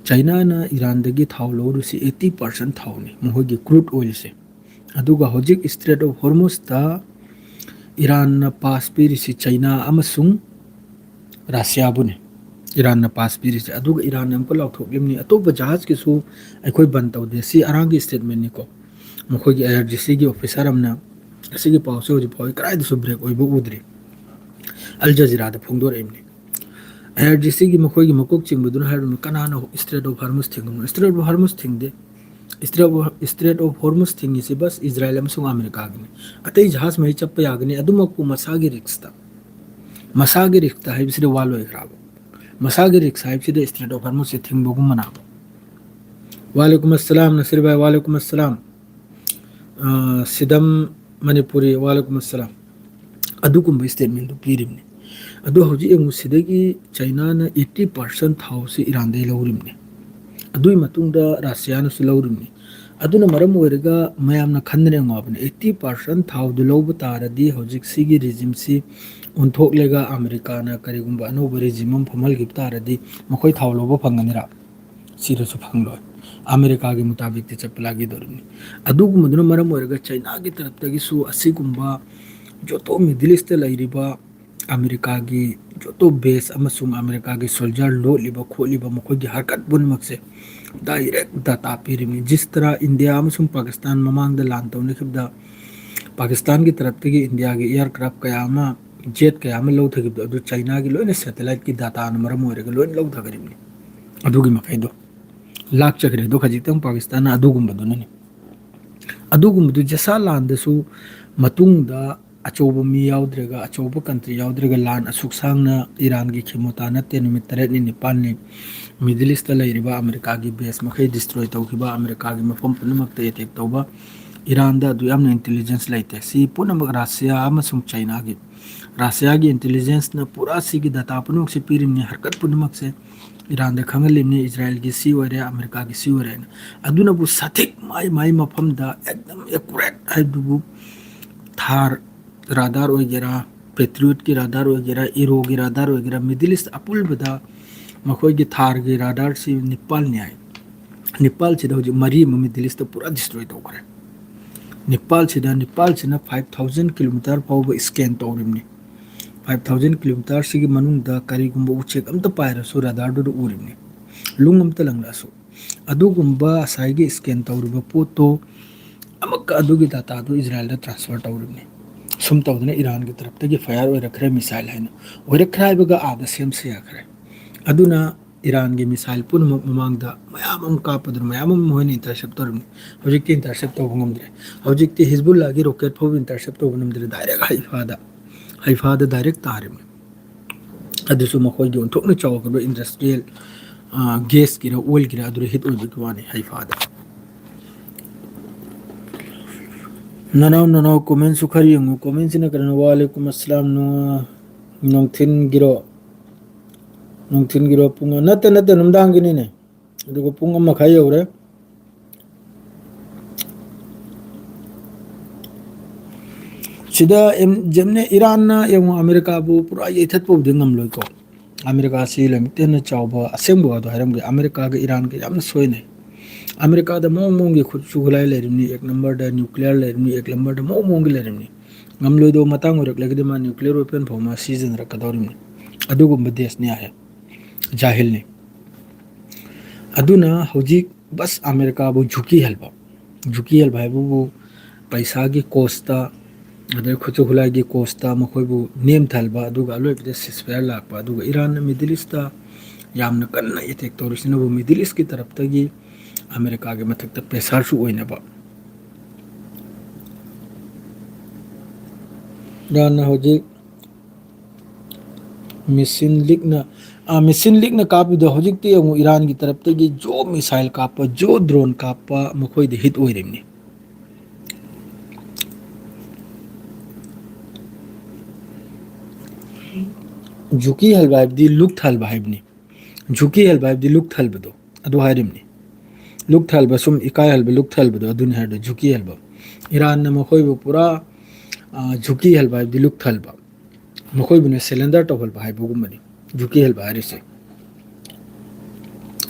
ꯆꯩꯅꯥꯅ ꯏꯔꯥꯟꯗꯒꯤ ꯊꯥꯎ ꯂꯧꯔꯤꯁꯤ ꯑꯩꯠꯇꯤ ꯄꯥꯔꯁꯦꯟ ꯊꯥꯎꯅꯤ, ꯃꯈꯣꯏꯒꯤ ꯀ꯭ꯔꯨꯗ ꯑꯣꯏꯜꯁꯦ꯫ ꯑꯗꯨꯒ ꯍꯧꯖꯤꯛ ꯏꯁꯇ꯭ꯔꯦꯠ ꯑꯣꯐ ꯍꯣꯔꯃꯨꯁꯇ ꯏꯔꯥꯟꯅ ꯄꯥꯁ ꯄꯤꯔꯤꯁꯤ ꯆꯩꯅꯥ ꯑꯃꯁꯨꯡ ꯔꯁꯤꯌꯥꯕꯨꯅꯤ꯫ ꯏꯔꯥꯟꯅ ꯄꯥꯁ ꯄꯤꯔꯤꯁꯦ꯫ ꯑꯗꯨꯒ ꯏꯔꯥꯟꯅ ꯑꯃꯨꯛꯀ ꯂꯥꯎꯊꯣꯛꯂꯤꯕꯅꯤ, "ꯑꯇꯣꯞꯄ ꯖꯍꯥꯖꯀꯤꯁꯨ ꯑꯩꯈꯣꯏ ꯕꯟ ꯇꯧꯗꯦ"꯫ ꯁꯤ ꯏꯔꯥꯟꯒꯤ ꯁ꯭ꯇꯦꯠꯃꯦꯟꯅꯤꯀꯣ꯫ ꯃꯈꯣꯏꯒꯤ ꯑꯥꯏ ꯑꯥꯔ ꯖꯤ ꯁꯤꯒꯤ ꯑꯣꯐꯤꯁꯥꯔ ꯑꯃꯅ ꯑꯁꯤꯒꯤ ꯄꯥꯎꯁꯦ ꯍꯧꯖꯤꯛ ꯐꯥꯎꯕ ꯀꯗꯥꯏꯗꯁꯨ ꯕ꯭ꯔꯦꯛ ꯑꯣꯏꯕ ꯎꯗ꯭ꯔꯤ꯫ ꯑꯜ ꯖꯖꯤꯔꯥꯗ ꯐꯣꯡꯗꯣꯔꯛꯏꯕꯅꯤ꯫ ꯑꯥꯏ ꯑꯥꯔ ꯖꯤ ꯁꯤꯒꯤ ꯃꯈꯣꯏꯒꯤ ꯃꯀꯣꯛ ꯆꯤꯡꯕꯗꯨꯅ ꯍꯥꯏꯔꯤꯕꯅꯤ, "ꯀꯅꯥꯅ ꯏꯁꯇ꯭ꯔꯦꯠ ꯑꯣꯐ ꯍꯣꯔꯃꯨꯁ ꯊꯤꯡꯉꯝꯃꯣ?" ꯏꯁꯇ꯭ꯔꯦꯠ ꯑꯣꯐ ꯍꯣꯔꯃꯨꯁ ꯊꯤꯡꯗꯦ꯫ Strait of, strait of Hormuz ꯊꯤꯡꯉꯤꯁꯤ ꯕꯁ ꯏꯖꯔꯥꯌꯦꯜ ꯑꯃꯁꯨꯡ ꯑꯃꯦꯔꯤꯀꯥꯒꯤꯅꯤ꯫ ꯑꯇꯩ ꯖꯍꯥꯖ ꯃꯩ ꯆꯠꯄ ꯌꯥꯒꯅꯤ, ꯑꯗꯨꯃꯛꯄꯨ ꯃꯁꯥꯒꯤ ꯔꯤꯛꯁꯇ꯫ ꯃꯁꯥꯒꯤ ꯔꯤꯛꯁꯇ ꯍꯥꯏꯕꯁꯤꯗ ꯋꯥ ꯂꯣꯏꯈ꯭ꯔꯕ? ꯃꯁꯥꯒꯤ ꯔꯤꯛꯁ ꯍꯥꯏꯕꯁꯤꯗ ꯏꯁꯇ꯭ꯔꯦꯠ ꯑꯣꯐ ꯍꯣꯔꯃꯨꯁꯁꯦ ꯊꯤꯡꯕꯒꯨꯝꯕꯅꯦꯕ꯫ ꯋꯥꯂꯦꯀꯨꯝ ꯑꯁꯂꯥꯝ ꯅꯁꯤꯔ ꯚꯥꯏ, ꯋꯥꯂꯦꯀꯨꯝ ꯑꯁꯂꯥꯝ꯫ ꯑ, ꯁꯤꯗꯝ ꯃꯅꯤꯄꯨꯔꯤ, ꯋꯥꯂꯦꯀꯨꯝ ꯑꯁꯂꯥꯝ꯫ ꯑꯗꯨꯒꯨꯝꯕ ꯁ꯭ꯇꯦꯠꯃꯦꯟꯗꯨ ꯄꯤꯔꯤꯕꯅꯤ꯫ ꯑꯗꯣ ꯍꯧꯖꯤꯛ ꯌꯦꯡꯉꯨ, ꯁꯤꯗꯒꯤ ꯆꯩꯅꯥꯅ ꯑꯩꯠꯇꯤ ꯄꯥꯔꯁꯦꯟ ꯊꯥꯎꯁꯤ ꯏꯔꯥꯟꯗꯒꯤ ꯂꯧꯔꯤꯕꯅꯤ꯫ ꯑꯗꯨꯒꯤ ꯃꯇꯨꯡꯗ ꯔꯁꯤꯌꯥꯅꯁꯨ ꯂꯧꯔꯤꯕꯅꯤ꯫ ꯑꯗꯨꯅ ꯃꯔꯝ ꯑꯣꯏꯔꯒ ꯃꯌꯥꯝꯅ ꯈꯟꯗꯅ ꯌꯦꯡꯉꯣ ꯍꯥꯏꯕꯅꯤ, ꯑꯩꯠꯇꯤ ꯄꯥꯔꯁꯦꯟ ꯊꯥꯎꯗꯨ ꯂꯧꯕ ꯇꯥꯔꯗꯤ ꯍꯧꯖꯤꯛ ꯁꯤꯒꯤ ꯔꯤꯖꯤꯝꯁꯤ ꯑꯣꯟꯊꯣꯛꯂꯒ ꯑꯃꯦꯔꯤꯀꯥꯅ ꯀꯔꯤꯒꯨꯝꯕ ꯑꯅꯧꯕ ꯔꯤꯖꯤꯝ ꯑꯃ ꯐꯝꯍꯟꯈꯤꯕ ꯇꯥꯔꯗꯤ ꯃꯈꯣꯏ ꯊꯥꯎ ꯂꯧꯕ ꯐꯪꯒꯅꯤꯔꯥ? ꯁꯤꯗꯁꯨ ꯐꯪꯂꯣꯏ꯫ ꯑꯃꯦꯔꯤꯀꯥꯒꯤ ꯃꯨꯇꯥꯕꯤꯛꯇ ꯆꯠꯄ ꯂꯥꯛꯈꯤꯗꯧꯔꯤꯕꯅꯤ꯫ ꯑꯗꯨꯒꯨꯝꯕꯗꯨꯅ ꯃꯔꯝ ꯑꯣꯏꯔꯒ ꯆꯩꯅꯥꯒꯤ ꯇꯔꯞꯇꯒꯤꯁꯨ ꯑꯁꯤꯒꯨꯝꯕ ꯖꯣꯇꯣ ꯃꯤꯗꯜ ꯏꯁꯇ ꯂꯩꯔꯤꯕ ꯑꯃꯦꯔꯤꯀꯥꯒꯤ ꯖꯣꯇꯣ ꯕꯦꯁ ꯑꯃꯁꯨꯡ ꯑꯃꯦꯔꯤꯀꯥꯒꯤ ꯁꯣꯜꯖꯔ ꯂꯣꯠꯂꯤꯕ ꯈꯣꯠꯂꯤꯕ ꯃꯈꯣꯏꯒꯤ ꯍꯔꯀꯠ ꯄꯨꯝꯅꯃꯛꯁꯦ ꯗꯥꯏꯔꯦꯛ ꯗꯥꯇꯥ ꯄꯤꯔꯤꯕꯅꯤ꯫ ꯖꯤꯁ ꯇꯔꯥ ꯏꯟꯗꯤꯌꯥ ꯑꯃꯁꯨꯡ ꯄꯥꯀꯤꯁꯇꯥꯟ ꯃꯃꯥꯡꯗ ꯂꯥꯟ ꯇꯧꯅꯈꯤꯕꯗ ꯄꯥꯀꯤꯁꯇꯥꯟꯒꯤ ꯇꯔꯞꯇꯒꯤ ꯏꯟꯗꯤꯌꯥꯒꯤ ꯑꯦꯌꯥꯔꯀ꯭ꯔꯥꯐ ꯀꯌꯥ ꯑꯃ, ꯖꯦꯠ ꯀꯌꯥ ꯑꯃ ꯂꯧꯊꯈꯤꯕꯗꯣ ꯑꯗꯨ ꯆꯩꯅꯥꯒꯤ ꯂꯣꯏꯅ ꯁꯦꯇꯦꯂꯥꯏꯠꯀꯤ ꯗꯥꯇꯥꯅ ꯃꯔꯝ ꯑꯣꯏꯔꯒ ꯂꯣꯏꯅ ꯂꯧꯊꯈ꯭ꯔꯤꯕꯅꯤ꯫ ꯑꯗꯨꯒꯤ ꯃꯈꯩꯗꯣ ꯂꯥꯛꯆꯈ꯭ꯔꯦ꯫ ꯑꯗꯣ ꯈꯖꯤꯛꯇꯪ ꯄꯥꯀꯤꯁꯇꯥꯟꯅ ꯑꯗꯨꯒꯨꯝꯕꯗꯨꯅꯅꯤ꯫ ꯑꯗꯨꯒꯨꯝꯕꯗꯨ ꯖꯁꯥ ꯂꯥꯟꯗꯁꯨ ꯃꯇꯨꯡꯗ ꯑꯆꯧꯕ ꯃꯤ ꯌꯥꯎꯗ꯭ꯔꯒ, ꯑꯆꯧꯕ ꯀꯟꯇ꯭ꯔꯤ ꯌꯥꯎꯗ꯭ꯔꯒ ꯂꯥꯟ ꯑꯁꯨꯛ ꯁꯥꯡꯅ ꯏꯔꯥꯟꯒꯤ ꯈꯦꯃꯣꯇꯥ ꯅꯠꯇꯦ, ꯅꯨꯃꯤꯠ ꯇꯔꯦꯠꯅꯤ ꯅꯤꯄꯥꯜꯅꯤ ꯃꯤꯗꯜ ꯏꯁꯇ ꯂꯩꯔꯤꯕ ꯑꯃꯦꯔꯤꯀꯥꯒꯤ ꯕꯦꯁ ꯃꯈꯩ ꯗꯤꯁꯇ꯭ꯔꯣꯏ ꯇꯧꯈꯤꯕ, ꯑꯃꯦꯔꯤꯀꯥꯒꯤ ꯃꯐꯝ ꯄꯨꯝꯅꯃꯛꯇ ꯑꯦꯇꯦꯛ ꯇꯧꯕ, ꯏꯔꯥꯟꯗ ꯑꯗꯨ ꯌꯥꯝꯅ intelligence ꯂꯩꯇꯦ꯫ ꯁꯤ ꯄꯨꯝꯅꯃꯛ ꯔꯁꯤꯌꯥ ꯑꯃꯁꯨꯡ ꯆꯩꯅꯥꯒꯤ, ꯔꯁꯤꯌꯥꯒꯤ intelligence ꯅ ꯄꯨꯔꯥ ꯁꯤꯒꯤ data ꯄꯨꯝꯅꯃꯛꯁꯦ ꯄꯤꯔꯤꯕꯅꯤ, ꯍꯔꯀꯠ ꯄꯨꯝꯅꯃꯛꯁꯦ ꯏꯔꯥꯟꯗ ꯈꯪꯍꯜꯂꯤꯕꯅꯤ꯫ ꯏꯖꯔꯥꯏꯜꯒꯤ ꯁꯤ ꯑꯣꯏꯔꯦ, ꯑꯃꯦꯔꯤꯀꯥꯒꯤ ꯁꯤ ꯑꯣꯏꯔꯦ ꯍꯥꯏꯅ꯫ ꯑꯗꯨꯅꯕꯨ ꯁꯊꯤꯛ ꯃꯥꯏ ꯃꯥꯏ ꯃꯐꯝꯗ ꯑꯦꯛꯗꯝ accurate ꯍꯥꯏꯕꯗꯨꯕꯨ ꯊꯥꯔ radar ꯑꯣꯏꯒꯦꯔꯥ, Patriot ꯀꯤ radar ꯑꯣꯏꯒꯦꯔꯥ, Arrow ꯒꯤ radar ꯑꯣꯏꯒꯦꯔꯥ, Middle East ꯑꯄꯨꯟꯕꯗ ꯃꯈꯣꯏꯒꯤ ꯊꯥꯔꯒꯤ radar ꯁꯤ ꯅꯤꯄꯥꯜꯅꯤ ꯍꯥꯏ꯫ ꯅꯤꯄꯥꯜꯁꯤꯗ ꯍꯧꯖꯤꯛ ꯃꯔꯤ ꯑꯃ Middle East ꯇ ꯄꯨꯔꯥ destroy ꯇꯧꯈ꯭ꯔꯦ꯫ ꯅꯤꯄꯥꯜꯁꯤꯗ, ꯅꯤꯄꯥꯜꯁꯤꯅ five thousand kilometer ꯐꯥꯎꯕ scan ꯇꯧꯔꯤꯕꯅꯤ꯫ Five thousand kilometer ꯁꯤꯒꯤ ꯃꯅꯨꯡꯗ ꯀꯔꯤꯒꯨꯝꯕ ꯎꯆꯦꯛ ꯑꯝꯇ ꯄꯥꯏꯔꯁꯨ radar ꯗꯨꯗ ꯎꯔꯤꯕꯅꯤ꯫ ꯂꯨꯡ ꯑꯝꯇ ꯂꯪꯂꯛꯑꯁꯨ꯫ ꯑꯗꯨꯒꯨꯝꯕ ꯉꯁꯥꯏꯒꯤ scan ꯇꯧꯔꯤꯕ ꯄꯣꯠꯇꯣ ꯑꯃꯨꯛꯀ ꯑꯗꯨꯒꯤ data ꯗꯨ ꯏꯖꯔꯥꯏꯜꯗ transfer ꯇꯧꯔꯤꯕꯅꯤ꯫ ꯁꯨꯝ ꯇꯧꯗꯅ ꯏꯔꯥꯟꯒꯤ ꯇꯔꯞꯇꯒꯤ fire ꯑꯣꯏꯔꯛꯈ꯭ꯔꯦ, missile ꯍꯥꯏꯅ꯫ ꯑꯣꯏꯔꯛꯈ꯭ꯔꯦ ꯍꯥꯏꯕꯒ ꯑꯥꯗ ꯁꯦꯝꯁ ꯌꯥꯈ꯭ꯔꯦ꯫ ꯑꯗꯨꯅ ꯏꯔꯥꯟꯒꯤ missile ꯄꯨꯝꯅꯃꯛ ꯃꯃꯥꯡꯗ ꯃꯌꯥꯝ ꯑꯃ ꯀꯥꯞꯄꯗꯨꯅ ꯃꯌꯥꯝ ꯑꯃ ꯃꯈꯣꯏꯅ intercept ꯇꯧꯔꯤꯕꯅꯤ꯫ ꯍꯧꯖꯤꯛꯇꯤ intercept ꯇꯧꯕ ꯉꯝꯗ꯭ꯔꯦ꯫ ꯍꯧꯖꯤꯛꯇꯤ ꯍꯤꯖꯕꯨꯜꯂꯥꯒꯤ rocket ꯐꯥꯎꯕ intercept ꯇꯧꯕ ꯉꯝꯗ꯭ꯔꯦ꯫ Direct ꯍꯩꯐꯥꯗ, ꯍꯩꯐꯥꯗ direct ꯇꯥꯔꯤꯕꯅꯤ꯫ ꯑꯗꯨꯁꯨ ꯃꯈꯣꯏꯒꯤ ꯑꯣꯟꯊꯣꯛꯅ ꯆꯥꯎꯈ꯭ꯔꯕ industrial, ꯑ, gas ꯀꯤꯔ oil ꯀꯤꯔ ꯑꯗꯨꯗ hit ꯑꯣꯏꯕꯒꯤ ꯋꯥꯅꯤ ꯍꯩꯐꯥꯗ꯫ ꯅꯅꯥꯎ, ꯅꯅꯥꯎ comment ꯁꯨ ꯈꯔ ꯌꯦꯡꯉꯨ꯫ Comment ꯁꯤꯅ ꯀꯔꯤꯅꯣ? ꯋꯥꯂꯦꯀꯨꯝ ꯑꯁꯂꯥꯝ꯫ ꯅꯨ-, ꯅꯨꯡꯊꯤꯟꯒꯤꯔꯣ? ꯅꯨꯡꯊꯤꯟꯒꯤꯔꯣ? ꯄꯨꯡ, ꯅꯠꯇꯦ, ꯅꯠꯇꯦ, ꯅꯨꯡꯗꯥꯡꯒꯤꯅꯤꯅꯦ꯫ ꯑꯗꯨꯒ ꯄꯨꯡ ꯑꯃ ꯃꯈꯥꯏ ꯌꯧꯔꯦ꯫ ꯁꯤꯗ ꯑꯦꯝ-, ꯖꯦꯝꯅꯦ ꯏꯔꯥꯟꯅ ꯌꯦꯡꯉꯨ, ꯑꯃꯦꯔꯤꯀꯥꯕꯨ ꯄꯨꯔꯥ ꯌꯩꯊꯠꯄꯕꯨꯗꯤ ꯉꯝꯂꯣꯏꯀꯣ꯫ ꯑꯃꯦꯔꯤꯀꯥꯁꯤ ꯂꯣꯏꯅꯃꯛꯇ ꯍꯦꯟꯅ ꯆꯥꯎꯕ, ꯑꯁꯦꯡꯕ ꯋꯥꯗꯣ ꯍꯥꯏꯔꯝꯒꯦ, ꯑꯃꯦꯔꯤꯀꯥꯒ ꯏꯔꯥꯟꯒ ꯌꯥꯝꯅ ꯁꯣꯏꯅꯩ꯫ ꯑꯃꯦꯔꯤꯀꯥꯗ ꯃꯑꯣꯡ ꯃꯑꯣꯡꯒꯤ ꯈꯨꯠꯁꯨ ꯈꯨꯠꯂꯥꯏ ꯂꯩꯔꯤꯕꯅꯤ, ꯑꯦꯛ ꯅꯝꯕꯔꯗ nuclear ꯂꯩꯔꯤꯕꯅꯤ, ꯑꯦꯛ ꯅꯝꯕꯔꯗ ꯃꯑꯣꯡ ꯃꯑꯣꯡꯒꯤ ꯂꯩꯔꯤꯕꯅꯤ꯫ ꯉꯝꯂꯣꯏꯗꯧꯕ ꯃꯇꯥꯡ ꯑꯣꯏꯔꯛꯂꯒꯗꯤ ꯃꯥ nuclear weapon ꯐꯥꯎ ꯃꯥ ꯁꯤꯖꯤꯟꯅꯔꯛꯀꯗꯧꯔꯤꯕꯅꯤ꯫ ꯑꯗꯨꯒꯨꯝꯕ ꯗꯦꯁꯅꯤ ꯍꯥꯏ꯫ ꯖꯥꯍꯤꯜꯅꯤ꯫ ꯑꯗꯨꯅ ꯍꯧꯖꯤꯛ ꯕꯁ ꯑꯃꯦꯔꯤꯀꯥꯕꯨ ꯖꯨꯀꯤ ꯍꯜꯕ, ꯖꯨꯀꯤ ꯍꯜꯕ ꯍꯥꯏꯕꯕꯨ ꯄꯩꯁꯥꯒꯤ cost ꯇ, ꯑꯗꯩ ꯈꯨꯠꯁꯨ ꯈꯨꯠꯂꯥꯏꯒꯤ cost ꯇ ꯃꯈꯣꯏꯕꯨ ꯅꯦꯝꯊꯍꯜꯕ, ꯑꯗꯨꯒ ꯑꯂꯣꯏꯕꯗ ceasefire ꯂꯥꯛꯄ, ꯑꯗꯨꯒ ꯏꯔꯥꯟꯅ Middle East ꯇ ꯌꯥꯝꯅ ꯀꯟꯅ attack ꯇꯧꯔꯤꯁꯤꯅꯕꯨ Middle East ꯀꯤ ꯇꯔꯞꯇꯒꯤ ꯑꯃꯦꯔꯤꯀꯥꯒꯤ ꯃꯊꯛꯇ pressure ꯁꯨ ꯑꯣꯏꯅꯕ꯫ ꯏꯔꯥꯟꯅ ꯍꯧꯖꯤꯛ missile ꯂꯤꯛꯅ, ꯑ, missile ꯂꯤꯛꯅ ꯀꯥꯞꯄꯤꯗꯣ ꯍꯧꯖꯤꯛꯇꯤ ꯑꯃꯨꯛ ꯏꯔꯥꯟꯒꯤ ꯇꯔꯞꯇꯒꯤ ꯖꯣ missile ꯀꯥꯞꯄ, ꯖꯣ drone ꯀꯥꯞꯄ ꯃꯈꯣꯏꯗ hit ꯑꯣꯏꯔꯤꯕꯅꯤ꯫ ꯖꯨꯀꯤ ꯍꯜꯕ ꯍꯥꯏꯕꯗꯤ ꯂꯨꯛ ꯊꯜꯕ ꯍꯥꯏꯕꯅꯤ꯫ ꯖꯨꯀꯤ ꯍꯜꯕ ꯍꯥꯏꯕꯗꯤ ꯂꯨꯛ ꯊꯜꯕꯗꯣ, ꯑꯗꯨ ꯍꯥꯏꯔꯤꯕꯅꯤ꯫ ꯂꯨꯛ ꯊꯜꯕ, ꯁꯨꯝ ꯏꯀꯥꯏ ꯍꯜꯕ, ꯂꯨꯛ ꯊꯜꯕꯗꯣ, ꯑꯗꯨꯅꯤ ꯍꯥꯏꯔꯗꯣ ꯖꯨꯀꯤ ꯍꯜꯕ꯫ ꯏꯔꯥꯟꯅ ꯃꯈꯣꯏꯕꯨ ꯄꯨꯔꯥ, ꯑ, ꯖꯨꯀꯤ ꯍꯜꯕ ꯍꯥꯏꯕꯗꯤ ꯂꯨꯛ ꯊꯜꯕ, ꯃꯈꯣꯏꯕꯨꯅ surrender ꯇꯧꯍꯜꯕ ꯍꯥꯏꯕꯒꯨꯝꯕꯅꯤ ꯖꯨꯀꯤ ꯍꯜꯕ ꯍꯥꯏꯔꯤꯁꯦ꯫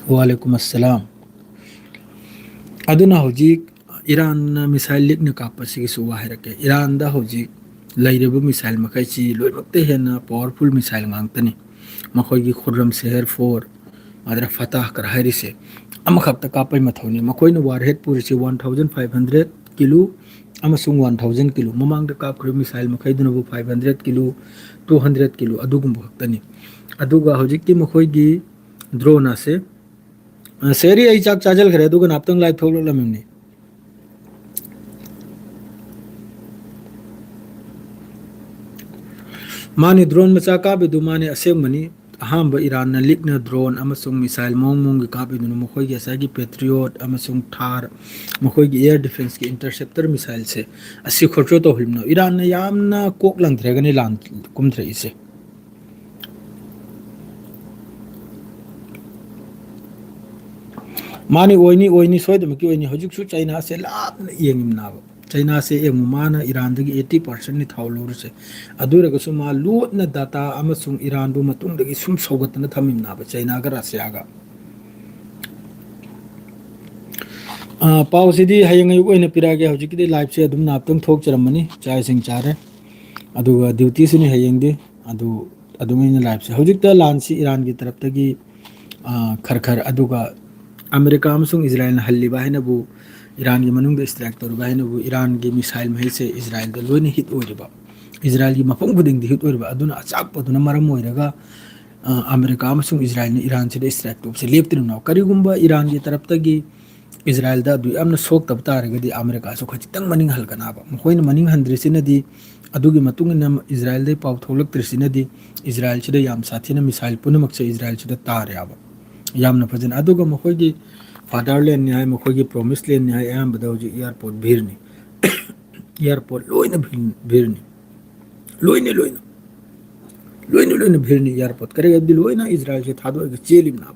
ꯋꯥꯂꯦꯀꯨꯝ ꯑꯁꯂꯥꯝ꯫ ꯑꯗꯨꯅ ꯍꯧꯖꯤꯛ ꯏꯔꯥꯟꯅ missile ꯂꯤꯛꯅ ꯀꯥꯞꯄꯁꯤꯒꯤꯁꯨ ꯋꯥ ꯍꯥꯏꯔꯛꯀꯦ꯫ ꯏꯔꯥꯟꯗ ꯍꯧꯖꯤꯛ ꯂꯩꯔꯤꯕ missile ꯃꯈꯩꯁꯤ ꯂꯣꯏꯅꯃꯛꯇ ꯍꯦꯟꯅ powerful missile ꯉꯥꯛꯇꯅꯤ꯫ ꯃꯈꯣꯏꯒꯤ ꯈꯨꯔꯝ ꯁꯦꯍꯔ four, ꯑꯗꯨꯅ ꯐꯇꯥꯍ ꯀꯔ ꯍꯥꯏꯔꯤꯁꯦ, ꯑꯃꯈꯛꯇ ꯀꯥꯞꯄꯩ ꯃꯊꯧꯅꯤ꯫ ꯃꯈꯣꯏꯅ warhead ꯄꯨꯔꯤꯁꯤ one thousand five hundred kilo ꯑꯃꯁꯨꯡ one thousand kilo꯫ ꯃꯃꯥꯡꯗ ꯀꯥꯞꯈ꯭ꯔꯤꯕ missile ꯃꯈꯩꯗꯨꯅꯕꯨ five hundred kilo, two hundred kilo ꯑꯗꯨꯒꯨꯝꯕ ꯈꯛꯇꯅꯤ꯫ ꯑꯗꯨꯒ ꯍꯧꯖꯤꯛꯇꯤ ꯃꯈꯣꯏꯒꯤ drone ꯑꯁꯦ, ꯑ, ꯁꯦꯔꯤ, ꯑꯩ ꯆꯥꯛ ꯆꯥꯖꯜꯈ꯭ꯔꯦ, ꯑꯗꯨꯒ ꯉꯥꯏꯍꯥꯛꯇꯪ live ꯊꯣꯛꯂꯛꯂꯝꯃꯤꯕꯅꯤ꯫ ꯃꯥꯅꯤ, drone ꯃꯆꯥ ꯀꯥꯞꯄꯤꯗꯨ ꯃꯥꯅꯤ, ꯑꯁꯦꯡꯕꯅꯤ꯫ ꯑꯍꯥꯟꯕ ꯏꯔꯥꯟꯅ ꯂꯤꯛꯅ drone ꯑꯃꯁꯨꯡ missile ꯃꯑꯣꯡ ꯃꯑꯣꯡꯒꯤ ꯀꯥꯞꯄꯤꯗꯨꯅ ꯃꯈꯣꯏꯒꯤ ꯉꯁꯥꯏꯒꯤ Patriot ꯑꯃꯁꯨꯡ THAAD, ꯃꯈꯣꯏꯒꯤ air defenceꯀꯤ interceptor missileꯁꯦ ꯑꯁꯤ ꯈꯣꯔꯆꯣ ꯇꯧꯍꯜꯂꯤꯕꯅꯣ꯫ ꯏꯔꯥꯟꯅ ꯌꯥꯝꯅ ꯀꯣꯛ ꯂꯪꯊꯔꯒꯅꯤ ꯂꯥꯟ ꯀꯨꯝꯊꯔꯛꯏꯁꯦ꯫ ꯃꯥꯅꯤ, ꯑꯣꯏꯅꯤ, ꯑꯣꯏꯅꯤ, ꯁꯣꯏꯗꯅꯃꯛꯀꯤ ꯑꯣꯏꯅꯤ꯫ ꯍꯧꯖꯤꯛꯁꯨ ꯆꯩꯅꯥꯁꯦ ꯂꯥꯞꯅ ꯌꯦꯡꯉꯤꯕꯅꯥꯕ꯫ ꯆꯩꯅꯥꯁꯦ ꯌꯦꯡꯉꯨ, ꯃꯥꯅ ꯏꯔꯥꯟꯗꯒꯤ eighty percentꯅꯤ ꯊꯥꯎ ꯂꯧꯔꯤꯁꯦ꯫ ꯑꯗꯨ ꯑꯣꯏꯔꯒꯁꯨ ꯃꯥ ꯂꯣꯠꯅ data ꯑꯃꯁꯨꯡ ꯏꯔꯥꯟꯕꯨ ꯃꯇꯨꯡꯗꯒꯤ ꯁꯨꯝ ꯁꯧꯒꯠꯇꯅ ꯊꯝꯃꯤꯕꯅꯥꯕ, ꯆꯩꯅꯥꯒ ꯔꯁꯤꯌꯥꯒ꯫ ꯑ, ꯄꯥꯎꯁꯤꯗꯤ ꯍꯌꯦꯡ ꯑꯌꯨꯛ ꯑꯣꯏꯅ ꯄꯤꯔꯛꯑꯒꯦ꯫ ꯍꯧꯖꯤꯛꯀꯤꯗꯤ liveꯁꯦ ꯑꯗꯨꯝ ꯉꯥꯏꯍꯥꯛꯇꯪ ꯊꯣꯛꯆꯔꯝꯃꯅꯤ, ꯆꯥꯛ ꯏꯁꯤꯡ ꯆꯥꯔꯦ, ꯑꯗꯨꯒ dutyꯁꯨꯅꯤ ꯍꯌꯦꯡꯗꯤ꯫ ꯑꯗꯨ, ꯑꯗꯨꯝ ꯑꯩꯅ liveꯁꯦ, ꯍꯧꯖꯤꯛꯇ ꯂꯥꯟꯁꯤ ꯏꯔꯥꯟꯒꯤ ꯇꯔꯞꯇꯒꯤ, ꯑ, ꯈꯔ ꯈꯔ, ꯑꯗꯨꯒ ꯑꯃꯦꯔꯤꯀꯥ ꯑꯃꯁꯨꯡ ꯏꯖꯔꯥꯌꯦꯜꯅ ꯍꯜꯂꯤꯕ ꯍꯥꯏꯅꯕꯨ, ꯏꯔꯥꯟꯒꯤ ꯃꯅꯨꯡꯗ strike ꯇꯧꯔꯤꯕ ꯍꯥꯏꯅꯕꯨ, ꯏꯔꯥꯟꯒꯤ missile ꯃꯍꯩꯁꯦ ꯏꯖꯔꯥꯌꯦꯜꯗ ꯂꯣꯏꯅ hit ꯑꯣꯏꯔꯤꯕ, ꯏꯖꯔꯥꯌꯦꯜꯒꯤ ꯃꯐꯝ ꯈꯨꯗꯤꯡꯗ hit ꯑꯣꯏꯔꯤꯕ꯫ ꯑꯗꯨꯅ ꯑꯆꯥꯛꯄꯗꯨꯅ ꯃꯔꯝ ꯑꯣꯏꯔꯒ, ꯑ, ꯑꯃꯦꯔꯤꯀꯥ ꯑꯃꯁꯨꯡ ꯏꯖꯔꯥꯌꯦꯜꯅ ꯏꯔꯥꯟꯁꯤꯗ strike ꯇꯧꯕꯁꯦ ꯂꯦꯞꯇ꯭ꯔꯤꯕꯅꯣ꯫ ꯀꯔꯤꯒꯨꯝꯕ ꯏꯔꯥꯟꯒꯤ ꯇꯔꯞꯇꯒꯤ ꯏꯖꯔꯥꯌꯦꯜꯗ ꯑꯗꯨ ꯌꯥꯝꯅ ꯁꯣꯛꯇꯕ ꯇꯥꯔꯒꯗꯤ ꯑꯃꯦꯔꯤꯀꯥꯁꯨ ꯈꯖꯤꯛꯇꯪ ꯃꯅꯤꯡ ꯍꯜꯒꯅꯥꯕ꯫ ꯃꯈꯣꯏꯅ ꯃꯅꯤꯡ ꯍꯟꯗ꯭ꯔꯤꯁꯤꯅꯗꯤ, ꯑꯗꯨꯒꯤ ꯃꯇꯨꯡ ꯏꯟꯅ ꯏꯖꯔꯥꯌꯦꯜꯗꯩ ꯄꯥꯎ ꯊꯣꯛꯂꯛꯇ꯭ꯔꯤꯁꯤꯅꯗꯤ ꯏꯖꯔꯥꯌꯦꯜꯁꯤꯗ ꯌꯥꯝ ꯁꯥꯊꯤꯅ missile ꯄꯨꯝꯅꯃꯛꯁꯦ ꯏꯖꯔꯥꯌꯦꯜꯁꯤꯗ ꯇꯥꯔꯦꯕ꯫ ꯌꯥꯝꯅ ꯐꯖꯅ꯫ ꯑꯗꯨꯒ ꯃꯈꯣꯏꯒꯤ fatherlandꯅꯤ ꯍꯥꯏ, ꯃꯈꯣꯏꯒꯤ promised landꯅꯤ ꯍꯥꯏ, ꯑꯌꯥꯝꯕꯗ ꯍꯧꯖꯤꯛ airport ꯚꯤꯔꯅꯤ꯫ Airport ꯂꯣꯏꯅ ꯚꯤꯔ-, ꯚꯤꯔꯅꯤ꯫ ꯂꯣꯏꯅ, ꯂꯣꯏꯅ꯫ ꯂꯣꯏꯅ, ꯂꯣꯏꯅ ꯚꯤꯔꯅꯤ ꯑꯦꯌꯥꯔꯄꯣꯔꯠ꯫ ꯀꯔꯤꯒꯤ ꯍꯥꯏꯕꯗꯤ ꯂꯣꯏꯅ ꯏꯖꯔꯥꯏꯜꯁꯦ ꯊꯥꯗꯣꯛꯑꯒ ꯆꯦꯜꯂꯤꯕꯅꯦꯕ꯫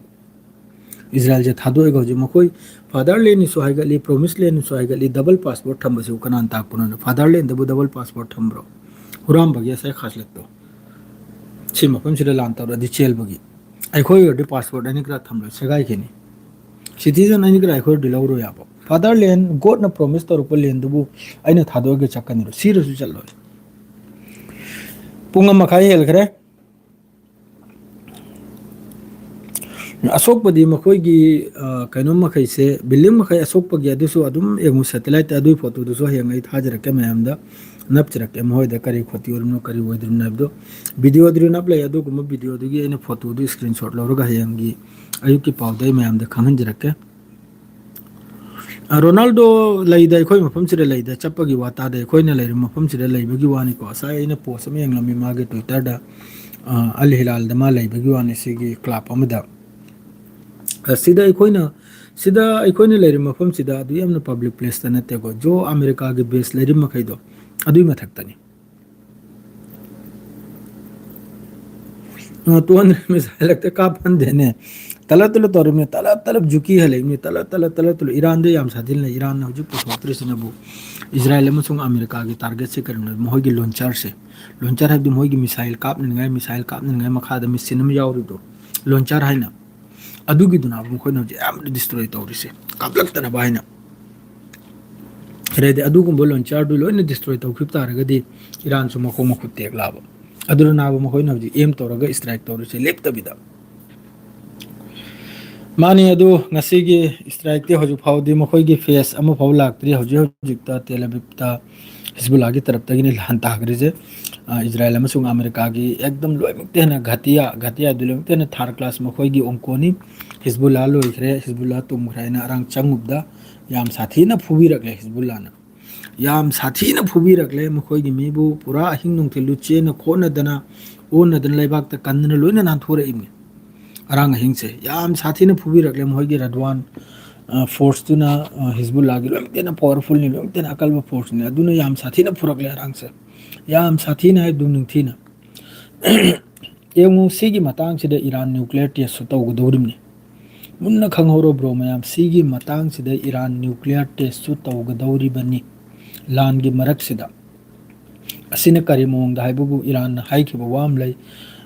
ꯏꯖꯔꯥꯏꯜꯁꯦ ꯊꯥꯗꯣꯛꯑꯒ ꯍꯧꯖꯤꯛ ꯃꯈꯣꯏ ꯐꯥꯗꯔꯂꯦꯟꯅꯤꯁꯨ ꯍꯥꯏꯒꯠꯂꯤ, ꯄ꯭ꯔꯣꯃꯤꯁ ꯂꯦꯟꯅꯤꯁꯨ ꯍꯥꯏꯒꯠꯂꯤ, ꯗꯕꯜ ꯄꯥꯁꯄꯣꯔꯠ ꯊꯝꯕꯁꯤꯕꯨ ꯀꯅꯥꯅ ꯇꯥꯛꯄꯅꯣꯅ? ꯐꯥꯗꯔꯂꯦꯟꯗꯕꯨ ꯗꯕꯜ ꯄꯥꯁꯄꯣꯔꯠ ꯊꯝꯕ꯭ꯔꯣ? ꯍꯨꯔꯥꯟꯕꯒꯤ ꯑꯁꯥꯏ ꯈꯥꯁꯂꯠꯇꯣ꯫ ꯁꯤ ꯃꯐꯝꯁꯤꯗ ꯂꯥꯟ ꯇꯧꯔꯗꯤ ꯆꯦꯜꯕꯒꯤ꯫ ꯑꯩꯈꯣꯏ ꯑꯣꯏꯔꯗꯤ ꯄꯥꯁꯄꯣꯔꯠ ꯑꯅꯤ ꯈꯔ ꯊꯝꯂꯣꯏ, ꯁꯦꯒꯥꯏꯈꯤꯅꯤ꯫ ꯁꯤꯇꯤꯖꯟ ꯑꯅꯤ ꯈꯔ ꯑꯩꯈꯣꯏ ꯑꯣꯏꯔꯗꯤ ꯂꯧꯔꯣꯏ ꯌꯥꯕ꯫ ꯐꯥꯗꯔꯂꯦꯟ, ꯒꯣꯗꯅ ꯄ꯭ꯔꯣꯃꯤꯁ ꯇꯧꯔꯛꯄ ꯂꯦꯟꯗꯨꯕꯨ ꯑꯩꯅ ꯊꯥꯗꯣꯛꯑꯒ ꯆꯠꯀꯅꯤꯔꯣ? ꯁꯤꯔꯁꯨ ꯆꯠꯂꯣꯏ꯫ ꯄꯨꯡ ꯑꯃ ꯃꯈꯥꯏ ꯍꯦꯜꯈ꯭ꯔꯦ꯫ ꯑꯁꯣꯛꯄꯗꯤ ꯃꯈꯣꯏꯒꯤ, ꯑ, ꯀꯩꯅꯣ ꯃꯈꯩꯁꯦ, ꯕꯤꯜꯗꯤꯡ ꯃꯈꯩ ꯑꯁꯣꯛꯄꯒꯤ ꯑꯗꯨꯁꯨ ꯑꯗꯨꯝ ꯌꯦꯡꯉꯨ, ꯁꯦꯇꯦꯂꯥꯏꯠꯇ ꯑꯗꯨꯒꯤ ꯐꯣꯇꯣꯗꯨꯁꯨ ꯍꯌꯦꯡ ꯑꯩ ꯊꯥꯖꯔꯛꯀꯦ ꯃꯌꯥꯝꯗ, ꯅꯞꯆꯔꯛꯀꯦ ꯃꯈꯣꯏꯗ ꯀꯔꯤ ꯈꯣꯠꯇꯤ ꯑꯣꯏꯔꯤꯕꯅꯣ, ꯀꯔꯤ ꯑꯣꯏꯗ꯭ꯔꯤꯕꯅꯣ ꯍꯥꯏꯕꯗꯣ꯫ ꯚꯤꯗꯤꯑꯣꯗꯨ ꯅꯞ ꯂꯩ, ꯑꯗꯨꯒꯨꯝꯕ ꯚꯤꯗꯤꯑꯣꯗꯨꯒꯤ ꯑꯩꯅ ꯐꯣꯇꯣꯗꯨ ꯁ꯭ꯀ꯭ꯔꯤꯟ ꯁꯣꯠ ꯂꯧꯔꯒ ꯍꯌꯦꯡꯒꯤ ꯑꯌꯨꯛꯀꯤ ꯄꯥꯎꯗ ꯑꯩ ꯃꯌꯥꯝꯗ ꯈꯪꯍꯟꯖꯔꯛꯀꯦ꯫ ꯑ, ꯔꯣꯅꯥꯜꯗꯣ ꯂꯩꯗ, ꯑꯩꯈꯣꯏ ꯃꯐꯝꯁꯤꯗ ꯂꯩꯗ, ꯆꯠꯄꯒꯤ ꯋꯥ ꯇꯥꯗꯦ, ꯑꯩꯈꯣꯏꯅ ꯂꯩꯔꯤꯕ ꯃꯐꯝꯁꯤꯗ ꯂꯩꯕꯒꯤ ꯋꯥꯅꯤꯀꯣ꯫ ꯉꯁꯥꯏ ꯑꯩꯅ ꯄꯣꯁ ꯑꯃ ꯌꯦꯡꯂꯝꯃꯤ ꯃꯥꯒꯤ ꯇ꯭ꯋꯤꯇꯔꯗ, ꯑ, ꯑꯜ ꯍꯤꯂꯥꯜꯗ ꯃꯥ ꯂꯩꯕꯒꯤ ꯋꯥꯅꯤ, ꯁꯤꯒꯤ ꯀ꯭ꯂꯕ ꯑꯃꯗ꯫ ꯑ, ꯁꯤꯗ ꯑꯩꯈꯣꯏꯅ, ꯁꯤꯗ ꯑꯩꯈꯣꯏꯅ ꯂꯩꯔꯤꯕ ꯃꯐꯝꯁꯤꯗ ꯑꯗꯨ ꯌꯥꯝꯅ ꯄꯕ꯭ꯂꯤꯛ ꯄ꯭ꯂꯦꯁꯇ ꯅꯠꯇꯦꯀꯣ, ꯖꯣ ꯑꯃꯦꯔꯤꯀꯥꯒꯤ ꯕꯦꯁ ꯂꯩꯔꯤꯕ ꯃꯈꯩꯗꯣ ꯑꯗꯨꯒꯤ ꯃꯊꯛꯇꯅꯤ꯫ ꯑ, ꯇꯨ ꯍꯟꯗ꯭ꯔꯦꯠ ꯃꯤꯁꯥꯏꯜ ꯍꯦꯛꯇ ꯀꯥꯞꯍꯟꯗꯦꯅꯦ꯫ ꯇꯂꯞ ꯇꯂꯞ ꯇꯧꯔꯤꯕꯅꯤ, ꯇꯂꯞ ꯇꯂꯞ ꯖꯨꯀꯤ ꯍꯜꯂꯛꯏꯕꯅꯤ, ꯇꯂꯞ ꯇꯂꯞ ꯇꯂꯞ ꯇꯂꯞ꯫ ꯏꯔꯥꯟꯗ ꯌꯥꯝ ꯁꯥꯊꯤꯅ ꯂꯩ꯫ ꯏꯔꯥꯟꯅ ꯍꯧꯖꯤꯛ ꯄꯨꯊꯣꯛꯇ꯭ꯔꯤꯁꯤꯅꯕꯨ ꯏꯖꯔꯥꯏꯜ ꯑꯃꯁꯨꯡ ꯑꯃꯦꯔꯤꯀꯥꯒꯤ ꯇꯥꯔꯒꯦꯠꯁꯦ ꯀꯔꯤꯅꯣ? ꯃꯈꯣꯏꯒꯤ ꯂꯣꯟꯆꯔꯁꯦ꯫ ꯂꯣꯟꯆꯔ ꯍꯥꯏꯕꯗꯤ ꯃꯈꯣꯏꯒꯤ ꯃꯤꯁꯥꯏꯜ ꯀꯥꯞꯅꯅꯤꯡꯉꯥꯏ, ꯃꯤꯁꯥꯏꯜ ꯀꯥꯞꯅꯅꯤꯡꯉꯥꯏ ꯃꯈꯥꯗ ꯃꯦꯆꯤꯟ ꯑꯃ ꯌꯥꯎꯔꯤꯕꯗꯣ, ꯂꯣꯟꯆꯔ ꯍꯥꯏꯅ꯫ ꯑꯗꯨꯒꯤꯗꯨꯅ ꯃꯈꯣꯏꯅ ꯍꯧꯖꯤꯛ ꯌꯥꯝꯅ ꯗꯤꯁꯇ꯭ꯔꯣꯏ ꯇꯧꯔꯤꯁꯦ, ꯀꯥꯞꯂꯛꯇꯅꯕ ꯍꯥꯏꯅ꯫ ꯑꯗꯩꯗꯤ ꯑꯗꯨꯒꯨꯝꯕ ꯂꯣꯟꯆꯔꯗꯨ ꯂꯣꯏꯅ ꯗꯤꯁꯇ꯭ꯔꯣꯏ ꯇꯧꯈꯤꯕ ꯇꯥꯔꯒꯗꯤ ꯏꯔꯥꯟꯁꯨ ꯃꯈꯣꯡ ꯃꯈꯨꯠ ꯇꯦꯛꯂꯛꯑꯕ꯫ ꯑꯗꯨꯅ ꯅꯥꯕ ꯃꯈꯣꯏꯅ ꯍꯧꯖꯤꯛ ꯑꯦꯝ ꯇꯧꯔꯒ ꯏꯁꯇ꯭ꯔꯥꯏꯛ ꯇꯧꯔꯤꯁꯦ ꯂꯦꯞꯇꯕꯤꯗ꯫ ꯃꯥꯅꯤ, ꯑꯗꯨ ꯉꯁꯤꯒꯤ ꯏꯁꯇ꯭ꯔꯥꯏꯛꯇꯤ ꯍꯧꯖꯤꯛ ꯐꯥꯎꯗꯤ ꯃꯈꯣꯏꯒꯤ ꯐꯦꯁ ꯑꯃ ꯐꯥꯎ ꯂꯥꯛꯇ꯭ꯔꯤ꯫ ꯍꯧꯖꯤꯛ ꯍꯧꯖꯤꯛꯇ ꯇꯦꯜ ꯑꯕꯤꯕꯇ ꯍꯤꯖꯕꯨꯜꯂꯥꯒꯤ ꯇꯔꯞꯇꯒꯤꯅꯤ ꯂꯥꯟ ꯇꯥꯈ꯭ꯔꯤꯁꯦ꯫ ꯑ, ꯏꯖꯔꯥꯏꯜ ꯑꯃꯁꯨꯡ ꯑꯃꯦꯔꯤꯀꯥꯒꯤ ꯑꯦꯛꯗꯝ ꯂꯣꯏꯅꯃꯛꯇ ꯍꯦꯟꯅ ꯘꯥꯇꯤꯌꯥ, ꯘꯥꯇꯤꯌꯥꯗꯨ ꯂꯣꯏꯅꯃꯛꯇ ꯍꯦꯟꯅ ꯊꯥꯔꯠ ꯀ꯭ꯂꯥꯁ ꯃꯈꯣꯏꯒꯤ ꯑꯣꯡꯀꯣꯅꯤ꯫ ꯍꯤꯖꯕꯨꯜꯂꯥ ꯂꯣꯏꯈ꯭ꯔꯦ, ꯍꯤꯖꯕꯨꯜꯂꯥ ꯇꯨꯝꯈ꯭ꯔꯦ ꯍꯥꯏꯅ ꯑꯔꯥꯡ ꯆꯪꯉꯨꯕꯗ ꯌꯥꯝ ꯁꯥꯊꯤꯅ ꯐꯨꯕꯤꯔꯛꯂꯦ ꯍꯤꯖꯕꯨꯜꯂꯥꯅ꯫ ꯌꯥꯝ ꯁꯥꯊꯤꯅ ꯐꯨꯕꯤꯔꯛꯂꯦ꯫ ꯃꯈꯣꯏꯒꯤ ꯃꯤꯕꯨ ꯄꯨꯔꯥ ꯑꯍꯤꯡ ꯅꯨꯡꯊꯤꯜꯗꯨ ꯆꯦꯟꯅ ꯈꯣꯠꯅꯗꯅ, ꯑꯣꯟꯅꯗꯅ ꯂꯩꯕꯥꯛꯇ ꯀꯟꯗꯅ ꯂꯣꯏꯅ ꯅꯥꯟꯊꯣꯔꯛꯏꯕꯅꯤ꯫ ꯑꯔꯥꯡ ꯑꯍꯤꯡꯁꯦ ꯌꯥꯝ ꯁꯥꯊꯤꯅ ꯐꯨꯕꯤꯔꯛꯂꯦ꯫ ꯃꯈꯣꯏꯒꯤ ꯔꯗ꯭ꯋꯥꯟ, ꯑ, ꯐꯣꯔꯁꯇꯨꯅ, ꯑ, ꯍꯤꯖꯕꯨꯜꯂꯥꯒꯤ ꯂꯣꯏꯅꯃꯛꯇ ꯍꯦꯟꯅ ꯄꯋꯥꯔꯐꯨꯜꯅꯤ, ꯂꯣꯏꯅꯃꯛꯇ ꯍꯦꯟꯅ ꯑꯀꯜꯕ ꯐꯣꯔꯁꯅꯤ꯫ ꯑꯗꯨꯅ ꯌꯥꯝ ꯁꯥꯊꯤꯅ ꯐꯨꯔꯛꯂꯦ ꯑꯔꯥꯡꯁꯦ꯫ ꯌꯥꯝ ꯁꯥꯊꯤꯅ ꯍꯥꯏꯕꯗꯨ ꯅꯤꯡꯊꯤꯅ꯫ ꯌꯦꯡꯉꯨ, ꯁꯤꯒꯤ ꯃꯇꯥꯡꯁꯤꯗ ꯏꯔꯥꯟ nuclear test ꯁꯨ ꯇꯧꯒꯗꯧꯔꯤꯕꯅꯤ꯫ ꯃꯨꯟꯅ ꯈꯪꯍꯧꯔꯣ bro ꯃꯌꯥꯝ, ꯁꯤꯒꯤ ꯃꯇꯥꯡꯁꯤꯗ ꯏꯔꯥꯟ nuclear test ꯁꯨ ꯇꯧꯒꯗꯧꯔꯤꯕꯅꯤ꯫ ꯂꯥꯟꯒꯤ ꯃꯔꯛꯁꯤꯗ ꯑꯁꯤꯅ ꯀꯔꯤ ꯃꯑꯣꯡꯗ ꯍꯥꯏꯕꯕꯨ, ꯏꯔꯥꯟꯅ ꯍꯥꯏꯈꯤꯕ ꯋꯥ ꯑꯃ ꯂꯩ,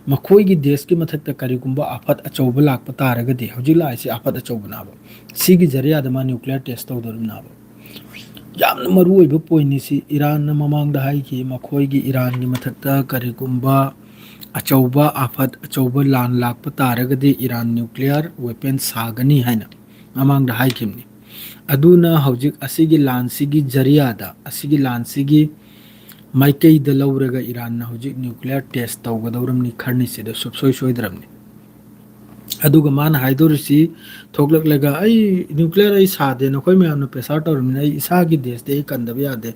ꯃꯈꯣꯏꯒꯤ ꯗꯦꯁꯀꯤ ꯃꯊꯛꯇ ꯀꯔꯤꯒꯨꯝꯕ ꯑꯐꯠ ꯑꯆꯧꯕ ꯂꯥꯛꯄ ꯇꯥꯔꯒꯗꯤ, ꯍꯧꯖꯤꯛ ꯂꯥꯛꯏꯁꯤ ꯑꯐꯠ ꯑꯆꯧꯕꯅꯦꯕ, ꯁꯤꯒꯤ ꯖꯔꯤꯌꯥꯗ ꯃꯥ nuclear test ꯇꯧꯗꯧꯔꯤꯕꯅꯦꯕ꯫ ꯌꯥꯝꯅ ꯃꯔꯨ ꯑꯣꯏꯕ point ꯅꯤ ꯁꯤ꯫ ꯏꯔꯥꯟꯅ ꯃꯃꯥꯡꯗ ꯍꯥꯏꯈꯤ, ꯃꯈꯣꯏꯒꯤ ꯏꯔꯥꯟꯒꯤ ꯃꯊꯛꯇ ꯀꯔꯤꯒꯨꯝꯕ ꯑꯆꯧꯕ ꯑꯐꯠ ꯑꯆꯧꯕ ꯂꯥꯟ ꯂꯥꯛꯄ ꯇꯥꯔꯒꯗꯤ ꯏꯔꯥꯟ nuclear weapon ꯁꯥꯒꯅꯤ ꯍꯥꯏꯅ ꯃꯃꯥꯡꯗ ꯍꯥꯏꯈꯤꯕꯅꯤ꯫ ꯑꯗꯨꯅ ꯍꯧꯖꯤꯛ ꯑꯁꯤꯒꯤ ꯂꯥꯟꯁꯤꯒꯤ ꯖꯔꯤꯌꯥꯗ, ꯑꯁꯤꯒꯤ ꯂꯥꯟꯁꯤꯒꯤ ꯃꯥꯏꯀꯩꯗ ꯂꯧꯔꯒ ꯏꯔꯥꯟꯅ ꯍꯧꯖꯤꯛ nuclear test ꯇꯧꯒꯗꯧꯔꯝꯅꯤ, ꯈꯔꯅꯤꯁꯤꯗ ꯁꯨꯞꯁꯣꯏ ꯁꯣꯏꯗ꯭ꯔꯕꯅꯤ꯫ ꯑꯗꯨꯒ ꯃꯥꯅ ꯍꯥꯏꯗꯣꯔꯤꯁꯤ, ꯊꯣꯛꯂꯛꯂꯒ, "ꯑꯩ nuclear ꯑꯩ ꯁꯥꯗꯦ, ꯅꯈꯣꯏ ꯃꯌꯥꯝꯅ pressure ꯇꯧꯔꯕꯅꯤꯅ ꯑꯩ ꯏꯁꯥꯒꯤ ꯗꯦꯁꯇꯤ ꯑꯩ ꯀꯟꯗꯕ ꯌꯥꯗꯦ,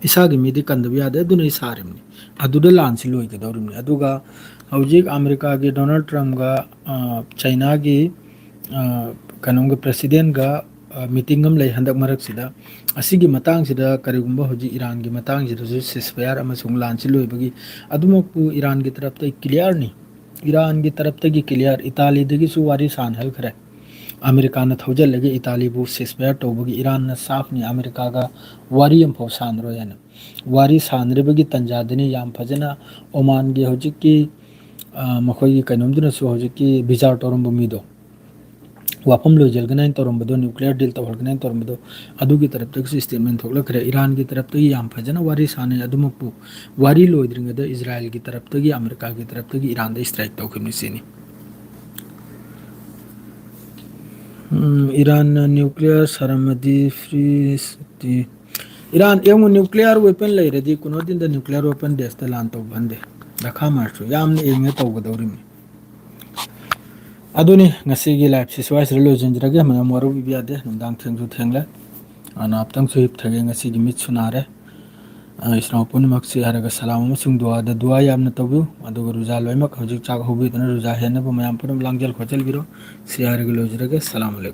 ꯏꯁꯥꯒꯤ ꯃꯤꯗꯤ ꯀꯟꯗꯕ ꯌꯥꯗꯦ, ꯑꯗꯨꯅ ꯑꯩ ꯁꯥꯔꯤꯕꯅꯤ"꯫ ꯑꯗꯨꯗ ꯂꯥꯟꯁꯤ ꯂꯣꯏꯒꯗꯧꯔꯤꯕꯅꯤ꯫ ꯑꯗꯨꯒ ꯍꯧꯖꯤꯛ ꯑꯃꯦꯔꯤꯀꯥꯒꯤ ꯗꯣꯅꯥꯜꯗ ꯇ꯭ꯔꯝꯞꯒ, ꯑ, ꯆꯩꯅꯥꯒꯤ, ꯑ, ꯀꯩꯅꯣꯝꯒ president ꯒ, ꯑ, meeting ꯑꯃ ꯂꯩ ꯍꯟꯗꯛ ꯃꯔꯛꯁꯤꯗ꯫ ꯑꯁꯤꯒꯤ ꯃꯇꯥꯡꯁꯤꯗ ꯀꯔꯤꯒꯨꯝꯕ ꯍꯧꯖꯤꯛ ꯏꯔꯥꯟꯒꯤ ꯃꯇꯥꯡꯁꯤꯗꯁꯨ ceasefire ꯑꯃꯁꯨꯡ ꯂꯥꯟꯁꯤ ꯂꯣꯏꯕꯒꯤ ꯑꯗꯨꯃꯛꯄꯨ ꯏꯔꯥꯟꯒꯤ ꯇꯔꯞꯇ clear ꯅꯤ꯫ ꯏꯔꯥꯟꯒꯤ ꯇꯔꯞꯇꯒꯤ clear꯫ ꯏꯇꯥꯂꯤꯗꯒꯤꯁꯨ ꯋꯥꯔꯤ ꯁꯥꯟꯅꯍꯟꯈ꯭ꯔꯦ꯫ ꯑꯃꯦꯔꯤꯀꯥꯅ ꯊꯧꯖꯤꯜꯂꯒ ꯏꯇꯥꯂꯤꯕꯨ ceasefire ꯇꯧꯕꯒꯤ ꯏꯔꯥꯟꯅ ꯁꯥꯐꯅꯤ ꯑꯃꯦꯔꯤꯀꯥꯒ ꯋꯥꯔꯤ ꯑꯃꯐꯥꯎ ꯁꯥꯟꯅꯔꯣꯏ ꯍꯥꯏꯅ꯫ ꯋꯥꯔꯤ ꯁꯥꯟꯅꯔꯤꯕꯒꯤ ꯇꯥꯟꯖꯥꯗꯅꯤ ꯌꯥꯝ ꯐꯖꯅ ꯑꯣꯃꯥꯟꯒꯤ ꯍꯧꯖꯤꯛꯀꯤ, ꯑ, ꯃꯈꯣꯏꯒꯤ ꯀꯩꯅꯣꯝꯗꯨꯅꯁꯨ ꯍꯧꯖꯤꯛꯀꯤ ꯕꯤꯆꯥꯔ ꯇꯧꯔꯝꯕ ꯃꯤꯗꯣ, ꯋꯥꯐꯝ ꯂꯣꯏꯁꯤꯟꯒꯅꯤ ꯍꯥꯏꯅ ꯇꯧꯔꯝꯕꯗꯣ, nuclear deal ꯇꯧꯍꯟꯒꯅꯤ ꯍꯥꯏꯅ ꯇꯧꯔꯝꯕꯗꯣ, ꯑꯗꯨꯒꯤ ꯇꯔꯞꯇꯒꯤꯁꯨ statement ꯊꯣꯛꯂꯛꯈ꯭ꯔꯦ꯫ ꯏꯔꯥꯟꯒꯤ ꯇꯔꯞꯇꯒꯤ ꯌꯥꯝ ꯐꯖꯅ ꯋꯥꯔꯤ ꯁꯥꯟꯅꯩ꯫ ꯑꯗꯨꯃꯛꯄꯨ ꯋꯥꯔꯤ ꯂꯣꯏꯗ꯭ꯔꯤꯉꯩꯗ ꯏꯖꯔꯥꯏꯜꯒꯤ ꯇꯔꯞꯇꯒꯤ, ꯑꯃꯦꯔꯤꯀꯥꯒꯤ ꯇꯔꯞꯇꯒꯤ ꯏꯔꯥꯟꯗ strike ꯇꯧꯈꯤꯕꯅꯤ ꯁꯤꯅꯤ꯫ ꯎꯝ, ꯏꯔꯥꯟꯅ nuclear ꯁꯥꯔꯝꯃꯗꯤ free city꯫ ꯏꯔꯥꯟ ꯌꯦꯡꯉꯨ, nuclear weapon ꯂꯩꯔꯗꯤ ꯀꯨꯅꯣꯗꯤꯟꯗ nuclear weapon base ꯇ ꯂꯥꯟ ꯇꯧꯕ ꯍꯟꯗꯦ꯫ ꯗꯈꯥ ꯃꯥꯔꯁꯨ ꯌꯥꯝꯅ ꯌꯦꯡꯉ ꯇꯧꯒꯗꯧꯔꯤꯕꯅꯤ꯫ ꯑꯗꯨꯅꯤ ꯉꯁꯤꯒꯤ live ꯁꯤ ꯁ꯭ꯋꯥꯏꯁꯤꯗ ꯂꯣꯏꯁꯤꯟꯖꯔꯒꯦ꯫ ꯃꯌꯥꯝ ꯋꯥꯔꯧꯕꯤꯕ ꯌꯥꯗꯦ꯫ ꯅꯨꯡꯗꯥꯡ ꯊꯦꯡꯁꯨ ꯊꯦꯡꯂꯦ꯫ ꯑ, ꯉꯥꯏꯍꯥꯛꯇꯪꯁꯨ ꯍꯤꯞꯊꯒꯦ꯫ ꯉꯁꯤꯒꯤ ꯃꯤꯠꯁꯨ ꯅꯥꯔꯦ꯫ ꯑ, ꯏꯁꯂꯥꯝ ꯄꯨꯝꯅꯃꯛꯁꯤ ꯍꯥꯏꯔꯒ ꯁꯂꯥꯝ ꯑꯃꯁꯨꯡ ꯗꯨꯋꯥꯗ ꯗꯨꯋꯥ ꯌꯥꯝꯅ ꯇꯧꯕꯤꯌꯨ꯫ ꯑꯗꯨꯒ ꯔꯨꯖꯥ ꯂꯣꯏꯅꯃꯛ ꯍꯧꯖꯤꯛ ꯆꯥꯛ ꯍꯧꯕꯤꯗꯨꯅ ꯔꯨꯖꯥ ꯍꯦꯟꯅꯕ ꯃꯌꯥꯝ ꯄꯨꯝꯅꯃꯛ ꯂꯥꯡꯖꯦꯜ ꯈꯣꯠꯆꯦꯜꯕꯤꯔꯣ꯫ ꯁꯤ ꯍꯥꯏꯔꯒ ꯂꯣꯏꯖꯔꯒꯦ꯫ ꯁꯂꯥꯝ ꯑꯂꯩꯀꯨꯝ꯫